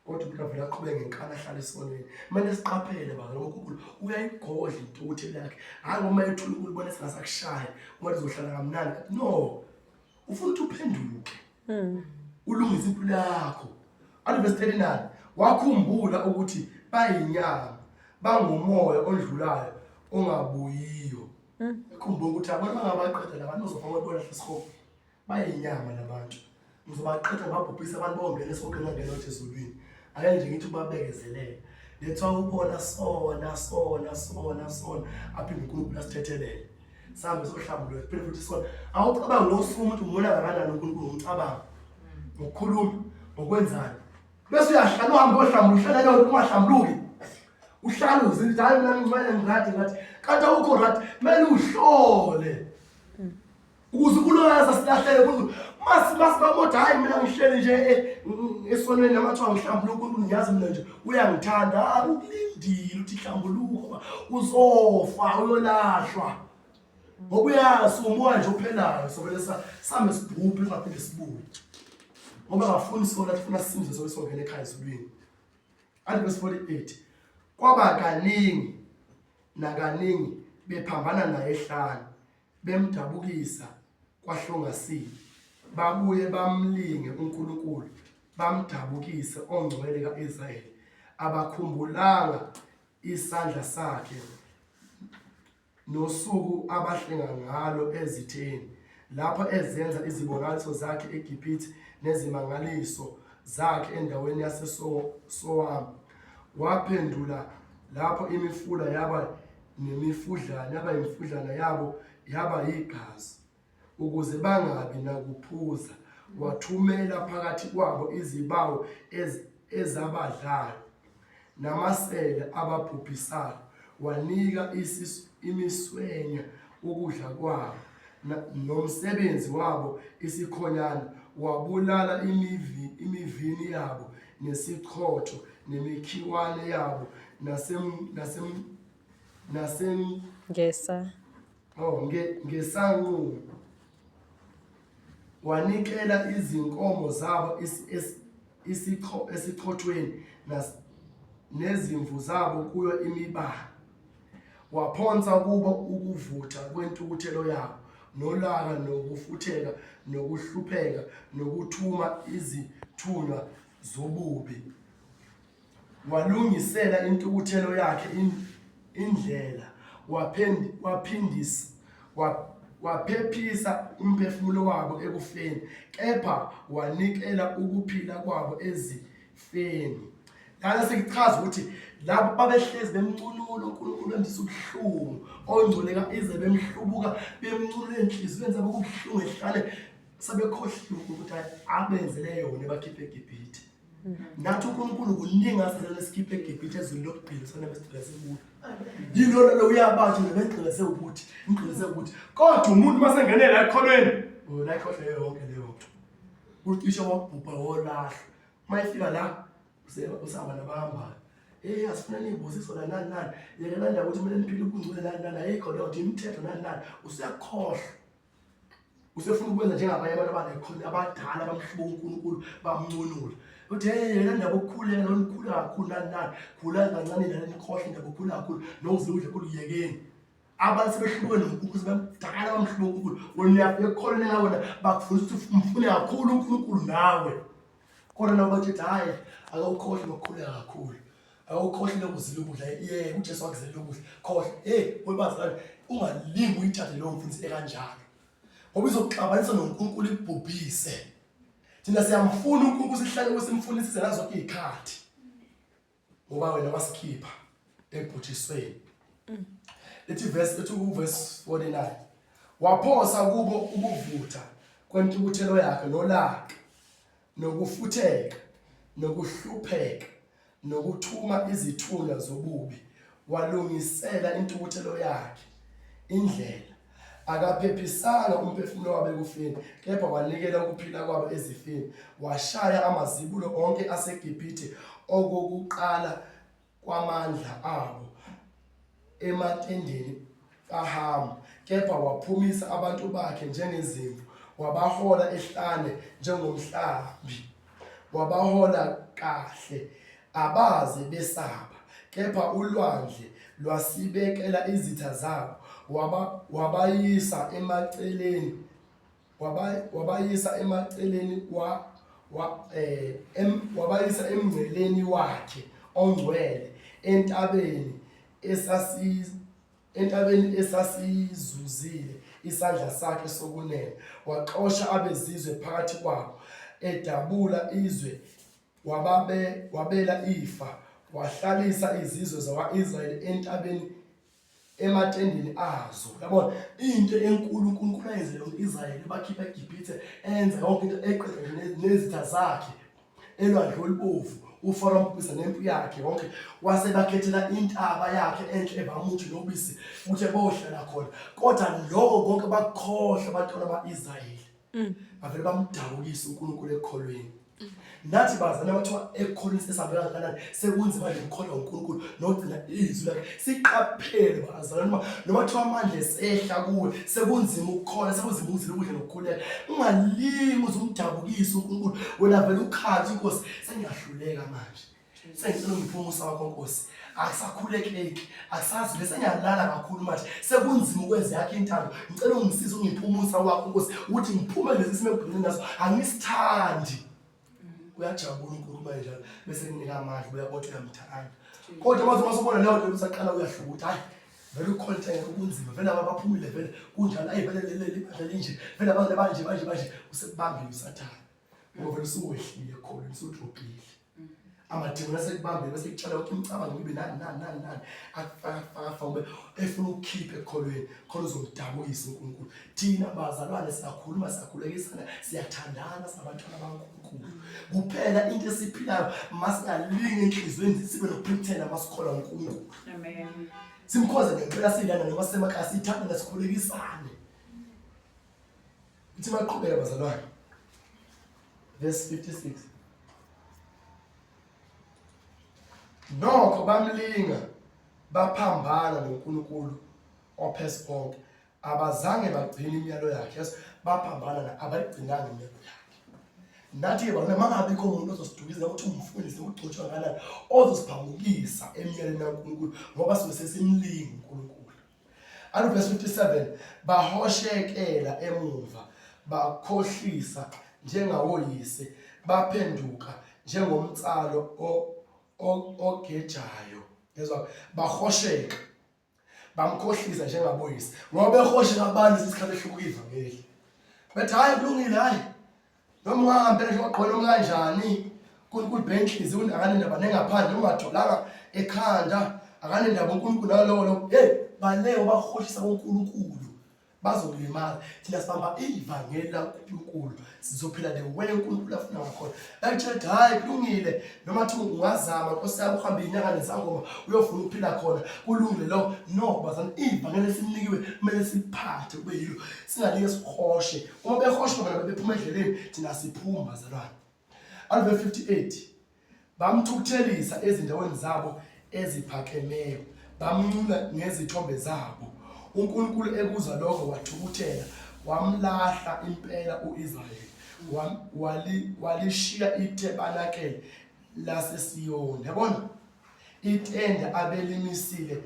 Kodwa umuntu avele aqhubeke ngenkani ahlale esonweni. Kumele siqaphele baba ngoba uNkulunkulu uyayigodla intukuthelo yakhe. Hhayi ngoba ethula uNkulunkulu ubona sengasakushaya, uma uzohlala kamnandi. No. Ufuna ukuthi uphenduke. Ulungise impilo yakho. Athi verse 39, wakhumbula ukuthi bayinyama, bangumoya odlulayo ongabuyiyo. Khumbula ukuthi abantu bangabaqeda labantu uzofa kwebona esihogweni. Bayinyama labantu. Ngizobaqeda ngibabhubhise abantu bongena esihogweni bangena kodwa ezulwini. Ake nje ngithi ubabekezelele. Lethiwa ubona sona sona sona sona aphinde uNkulunkulu asithethelele. Sihambe sohlambulula siphinde futhi sona. Awucabangi ngosuku umuntu umona kangakanani uNkulunkulu ngomcabango. Ngokukhuluma, ngokwenzani. Bese uyahlala uhambe ohlambulula uhlala leyo ungahlambuluki. Uhlala uzithi hayi mina ngingcwele ngiradi ngathi kanti awukho right kumele uhlole. Ukuze ukulwaza silahlele kuzo. Masi masi bakodwa hayi mina ngihleli nje eh, esonweni namathiwa ngihlambuluka uNkulunkulu ngiyazi mina nje uyangithanda. Ah, ukulindile ukuthi hlambuluka uzofa uyolahlwa. Ngoba uyazi umoya nje ophelayo sobele same sibhubhe singaphinde sibuye. Ngoba ngafuni sona sifuna simze sobe songena ekhaya ezulwini. Athi verse 48 kwaba kaningi nakaningi bephambana naye ehlane bemdabukisa kwahlongasile, babuye bamlinge uNkulunkulu, bamdabukise oNgcwele ka-Israyeli. Abakhumbulanga isandla sakhe nosuku abahlenga ngalo ezitheni, lapho ezenza izibonakaliso zakhe eGibhithe nezimangaliso zakhe endaweni yaseSowami. Waphendula lapho imifula yaba nemifudlana yaba yimifudlana yabo yaba yigazi ukuze bangabi nakuphuza wathumela phakathi kwabo izibawu ezabadlayo namasele ababhubhisayo wanika imiswenya ukudla kwabo nomsebenzi wabo isikhonyana wabulala imivini yabo nesichotho nemikhiwane yabo nasem nasem nasem ngesa oh nge ngesanqumo wanikela izinkomo zabo isicho esichothweni nezimvu zabo kuyo imibala waphonsa kubo ukuvutha kwentukuthelo yabo nolaka nokufutheka nokuhlupheka nokuthuma izithunywa zobubi Walungisela intukuthelo yakhe indlela, waphindisa, waphephisa umphefumulo wabo ekufeni, kepha wanikela ukuphila kwabo ezifeni. Lana sekuchaza ukuthi labo babehlezi bemncunula uNkulunkulu bemzisa ubuhlungu ongcwele ka-Israyeli bemhlubuka bemncunula enhliziyweni zabo kubuhlungu ehlale sebekhohliwe ukuthi abenzele yona ebakhiphe eGibhithe. Nathi uNkulunkulu kuningi asenzele sikhiphe eGibhithe ezweni lokugcina sona besigcina sekulo. Yilona lo uyabathi nebegcina sewukuthi, ingcina sewukuthi. Kodwa umuntu uma sengene la ekholweni, wona ikhohle yonke leyo nto. Ucishe wabhubha wolahlwa. Uma efika la usahamba nabahambayo. Hey, asifuna niyibusiso la nani nani. Yekela ndaba ukuthi kumele niphile ubungcwele nani nani. Ayikho leyo nto imithetho nani nani. Usuyakhohlwa. Usefuna ukwenza njengabanye abantu abanekhona abadala abamhlubuka uNkulunkulu bamnqunula. Uthi hey yena ndaba ukukhuleka noma nikhula kakhulu nani nani. Khulani kancane nani nikhohle indaba ukukhula kakhulu nokuzila ukudla khulu yekeni. Abantu sebehlubuke noNkulunkulu sebemdala bamhlubuka uNkulunkulu. Wena uyafika ekukholweni ngawena bakufundisa ukuthi umfune kakhulu uNkulunkulu nawe. Kodwa nabo bathi hhayi akawukhohlwe nokukhuleka kakhulu. Awukhohle lokuzila ukudla yeke uJesu wakuzela ukudla. Khohle. Hey webazalwane ungalingi uyithathe leyo mfundiso ekanjalo. Ngoba izokuxabanisa noNkulunkulu ikubhubhise. Thina siyamfuna uNkulunkulu sihlale kusimfunisise ngazo zonke izikhathi. Ngoba wena wasikhipha ekubhujisweni. Lithi verse ethi uverse 49. Waphosa kubo ukuvutha kwentukuthelo yakhe nolaka nokufutheka nokuhlupheka nokuthuma izithunywa zobubi, walungisela intukuthelo yakhe indlela. Akaphephisanga umphefumulo wabo ekufeni, kepha wanikela ukuphila kwabo ezifeni. Washaya amazibulo onke aseGibhithe okokuqala kwamandla abo ematendeni kaHamu, kepha waphumisa abantu bakhe njengezimvu, wabahola ehlane njengomhlambi. Wabahola kahle, abaze besaba, kepha ulwandle lwasibekela izitha zabo, waba, wabayisa emaceleni wabayisa emaceleni wa, wa, eh, em, wabayisa emngceleni wakhe ongcwele entabeni esasi entabeni esasiyizuzile isandla sakhe sokunene waxosha abezizwe phakathi kwabo edabula izwe wababe wabela ifa wahlalisa izizwe zakwa-Israyeli entabeni ematendeni azo yabona into enkulu uNkulunkulu ayenzele u-Israyeli bakhipha eGibhithe enza yonke into eqeda nje nezitha zakhe elwandle olubovu uFaro ambhubhisa nempi yakhe yonke wase bakhethela intaba yakhe enhle evamuthi nobisi ukuthi bohlala khona kodwa lokho konke bakukhohlwa abantwana ba-Israyeli bavele bamdabukisa uNkulunkulu ekukholweni nathi bazana bathiwa ekukholweni sesihambela kangakanani sekunzima nje ukukholwa uNkulunkulu nokugcina izwi lakhe siqaphele bazana noma noma kuthiwa amandla esehla kuwe sekunzima ukukholwa sekunzima ukuzila ukudla nokukhuleka ungalingi uze umdabukise uNkulunkulu wena vele ukhathi inkosi sengiyahluleka manje Sengicela ungiphe umusa wakho Nkosi. Akusakhulekeki, akusazi bese ngiyalala kakhulu manje. Sekunzima ukwenza yakho intando. Ngicela ungisize ungiphe umusa wakho Nkosi ukuthi ngiphume lesi simo engibhekene naso. Angisithandi. Uyajabula uNkulunkulu manje njalo bese kunika amandla uyabona ukuthi uyamthanda. Kodwa manje uma usubona leyo nto usaqala uyahluka ukuthi hayi vele ukhona into engekho kunzima vele aba baphumile vele kunjalo ayi vele leli bandla linje vele abantu banje banje banje usekubambile usathane ngoba vele usuwehlile khona usudrobhile amadimoni asekubambile bese kutshela yonke imicabango ibe nani nani nani nani akufaka faka faka ube efuna ukukhipha ekholweni khona uzomdabukisa uNkulunkulu thina bazalwane siyakhuluma siyakhulekisana siyathandana singabantwana baNkulunkulu kuphela into esiphilayo masingalingi enhliziyweni sibe nokupretenda masikholwa uNkulunkulu amen simkhoze ngempela silana noma semakhaya sithandane sikhulekisane Ithi maqhubeka bazalwane. Verse 56. Nokho bamlinga baphambana noNkulunkulu ophezu konke abazange bagcine imiyalo yakhe yes baphambana na abayigcinanga imiyalo yakhe nathi-ke bana mangabikho umuntu ozosidukiza ukuthi umfundisi ugcotshwa kanani ozosiphambukisa emiyalweni kaNkulunkulu ngoba sibe sesimlinga uNkulunkulu Alo verse 57 bahoshekela emuva bakhohlisa njengawoyise baphenduka njengomtsalo ogejayo yezwa bahosheka bamkhohlisa njengaboyise ngoba behosheka abantu isikhathi ehlubuka ivangeli bethi hayi kulungile hayi noma ungahambela nje wagqoka noma kanjani uNkulunkulu bheka inhliziyo akanendaba nengaphandle ungatholanga ekhanda akanendaba uNkulunkulu nalowo lo hey baleke bahoshisa kuNkulunkulu bazokulimala thina sibamba ivangeli laNkulunkulu sizophila the way uNkulunkulu afuna ngakhona bakutshela ukuthi hhayi kulungile noma thi ungazama nkosi yami uhambe inyanga nezangoma uyofuna ukuphila khona kulungile lokho no bazana ivangeli esilinikiwe kumele siliphathe kube yilo singalike sihoshe Uma behoshwa bona bephuma endleleni thina siphuma bazalwane. Alve 58 bamthukuthelisa ezindaweni zabo eziphakemeyo, bamnqula ngezithombe zabo. UNkulunkulu ekuzwa lokho wathukuthela, wamlahla impela u-Israyeli, walishiya itabernakele laseSiyoni. Yabona itende abelimisile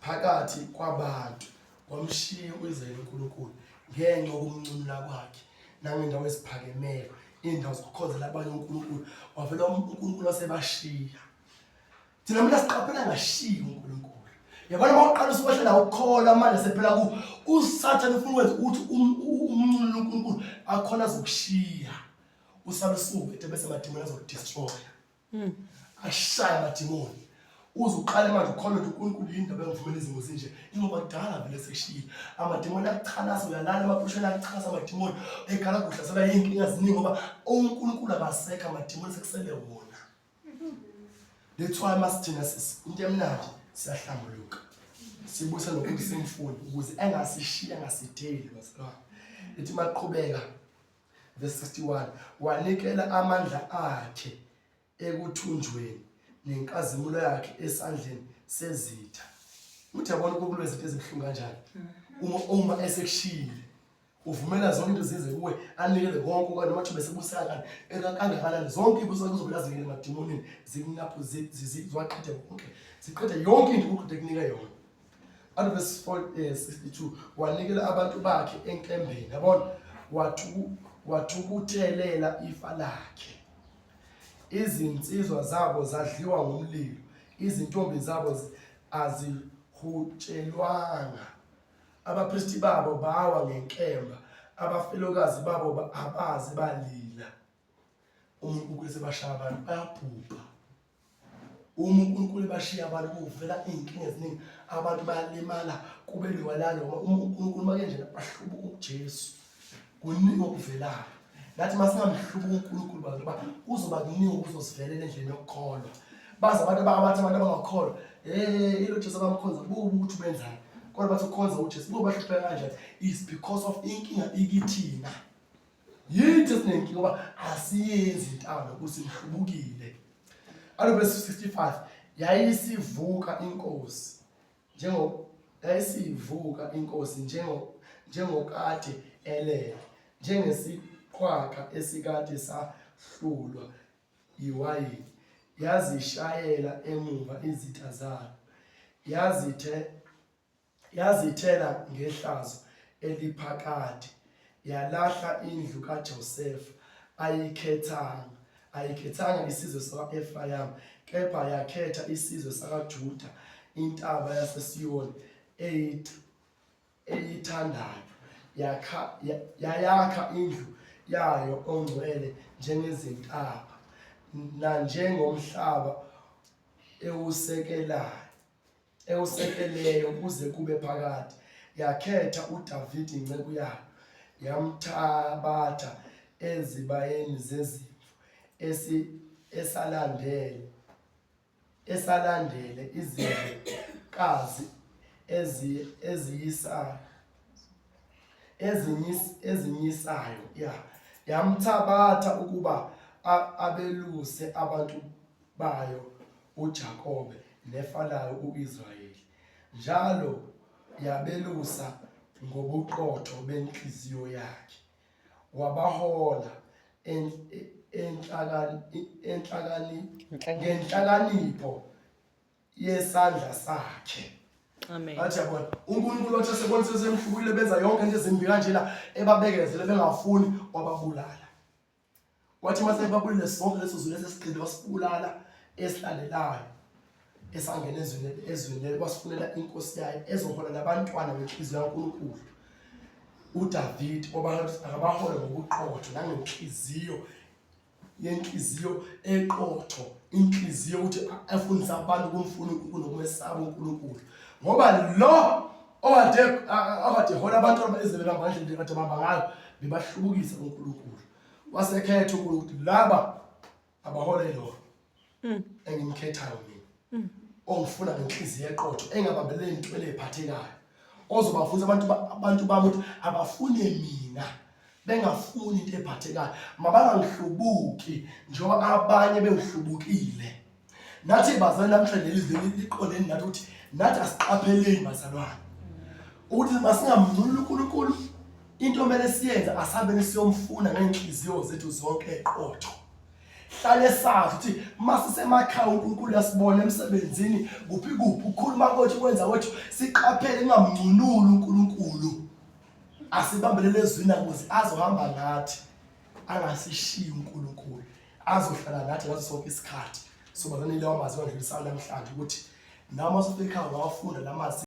phakathi kwabantu, wamshiya u-Israyeli uNkulunkulu ngenxa yokumncunula kwakhe nangendawo eziphakemeyo, iy'ndawo zokukhonzela abanye uNkulunkulu, wavela uNkulunkulu wasebashiya. Thina mina siqaphela ngashiyi uNkulunkulu. Yabona uma uqala usukwehlela ukukholwa manje sephela ku uSathane ufuna ukwenza ukuthi umncunule uNkulunkulu akhona azokushiya. Usale usuke bese amadimoni azokudestroya. Ashaya amadimoni. Uze uqale manje ukholwe ukuthi uNkulunkulu yini indaba engivumela izimo zinje. Ingoba kudala vele sekushiyile. Amadimoni akuchanasa uyalala emaphusheni akuchanasa amadimoni. Ekhala kuhlasela iy'nkinga ziningi ngoba uNkulunkulu akasekho amadimoni sekusele wona. That's why masithina sisi into emnandi siyahlambuluka. Sibusa nokuthi simfune ukuze engasishiya engasideli bazalwane. Ithi maqhubeka verse 61 wanikela amandla akhe ekuthunjweni nenkazimulo yakhe esandleni sezitha. Uthi yabona ukulwa izinto ezibuhlungu kanjani. Uma esekushiyile uvumela zonke into zize kuwe anikele konke okanye noma thibe sebusaka kangakanani zonke ibuso kuzobe lazingene emadimonini zikunapho ziwaqede konke ziqede yonke into uqede kunika yona. Out verse 62 wanikela abantu bakhe enkembeni yabona wathukuthelela ifa lakhe. Izinsizwa zabo zadliwa ngumlilo, izintombi zabo azihutshelwanga. Abapristi babo bawa ngenkemba, abafelokazi babo abaze balila. Uma uNkulunkulu esebashaya abantu bayabhubha. Uma uNkulunkulu ebashiya abantu kuvela iy'nkinga eziningi, abantu bayalimala kube liwalalo ngoba uma uNkulunkulu makenjena bahlubuka uJesu. Kuningi okuvelayo. Nathi masingamhlubuka uNkulunkulu bantu ngoba kuzoba kuningi okuzosivelela endleleni yokukholwa. Bazi abantu abathi abantu abangakholwa, hey ilo Jesu abamkhonza buka ukuthi ubenzani. Kodwa bathi ukhonza uJesu, buka bahlupheka kanjani. Is because of inkinga ikithina. Yithi esinenkinga ngoba asiyenzi intando kusimhlubukile. Alo verse 65 yayisivuka inkosi njengo yayisivuka inkosi njengo njengokade elele njengesiqhwaga esikade sahlulwa yiwayini yazishayela emuva izitha zayo yazithe Yazithela ngehlazo eliphakade, yalahla indlu kaJosefa, ayikhethanga, ayikhethanga isizwe sakwa-Efrayimi, kepha yakhetha isizwe sakaJuda, intaba yaseSiyoni eyithandayo. Yakha, yayakha indlu yayo ongcwele njengezintaba, nanjengomhlaba ewusekelayo. ewusekeleyo kuze kube phakade. Yakhetha uDavide inceku yayo, yamthabatha ezibayeni zezimvu esi esalandele esalandele izimvukazi ezi eziyisayo ezinyisayo ya yamthabatha ukuba abeluse abantu bayo uJakobe nefa layo u-Israyeli. Njalo yabelusa ngobuqotho benhliziyo yakhe, wabahola ngenhlakanipho yesandla sakhe. Amen. Athi yabona uNkulunkulu wathi esebona sesemhlubukile benza yonke into ezimbi kanjena ebabekezele bengafuni wababulala. Wathi uma sebabulele sonke leso zulu esesigcine wasibulala esilandelayo esangena ezweni ezweni leli wasifunela inkosi yayo ezohola nabantwana ngenhliziyo kaNkulunkulu uDavid akabahole ngobuqotho nangenhliziyo yenhliziyo eqotho inhliziyo ukuthi afundise abantu ukumfuna uNkulunkulu nokumesaba uNkulunkulu ngoba lo okade okade hola abantu ezele bangandlela kade bamba ngayo bebahlubukisa uNkulunkulu wasekhetha uNkulunkulu ukuthi laba abahole lo engimkhethayo mina ongifuna ngenhliziyo eqotho engabambeleli entweni ephathekayo ozobafundisa abantu abantu bami ukuthi abafune mina bengafuni into ephathekayo mabangangihlubuki njengoba abanye bengihlubukile. Nathi bazalwane namhlanje leli zwi liqondene nathi ukuthi nathi asiqapheleni bazalwane ukuthi masingamnquli uNkulunkulu. Into omele siyenze asabele siyomfuna ngeenhliziyo zethu zonke eqotho. Hlale sazi ukuthi masisemakhaya uNkulunkulu uyasibona, emsebenzini, kuphi kuphi, ukukhuluma kwethu, kwenza kwethu, siqaphele kungamncunuli uNkulunkulu. Asibambelele ezwini ukuze azohamba nathi, angasishiyi uNkulunkulu, azohlala nathi ngaso sonke isikhathi. So bazanile amazwi angidlulisayo namhlanje ukuthi nami masufika ekhaya ungawafunda la mazwi.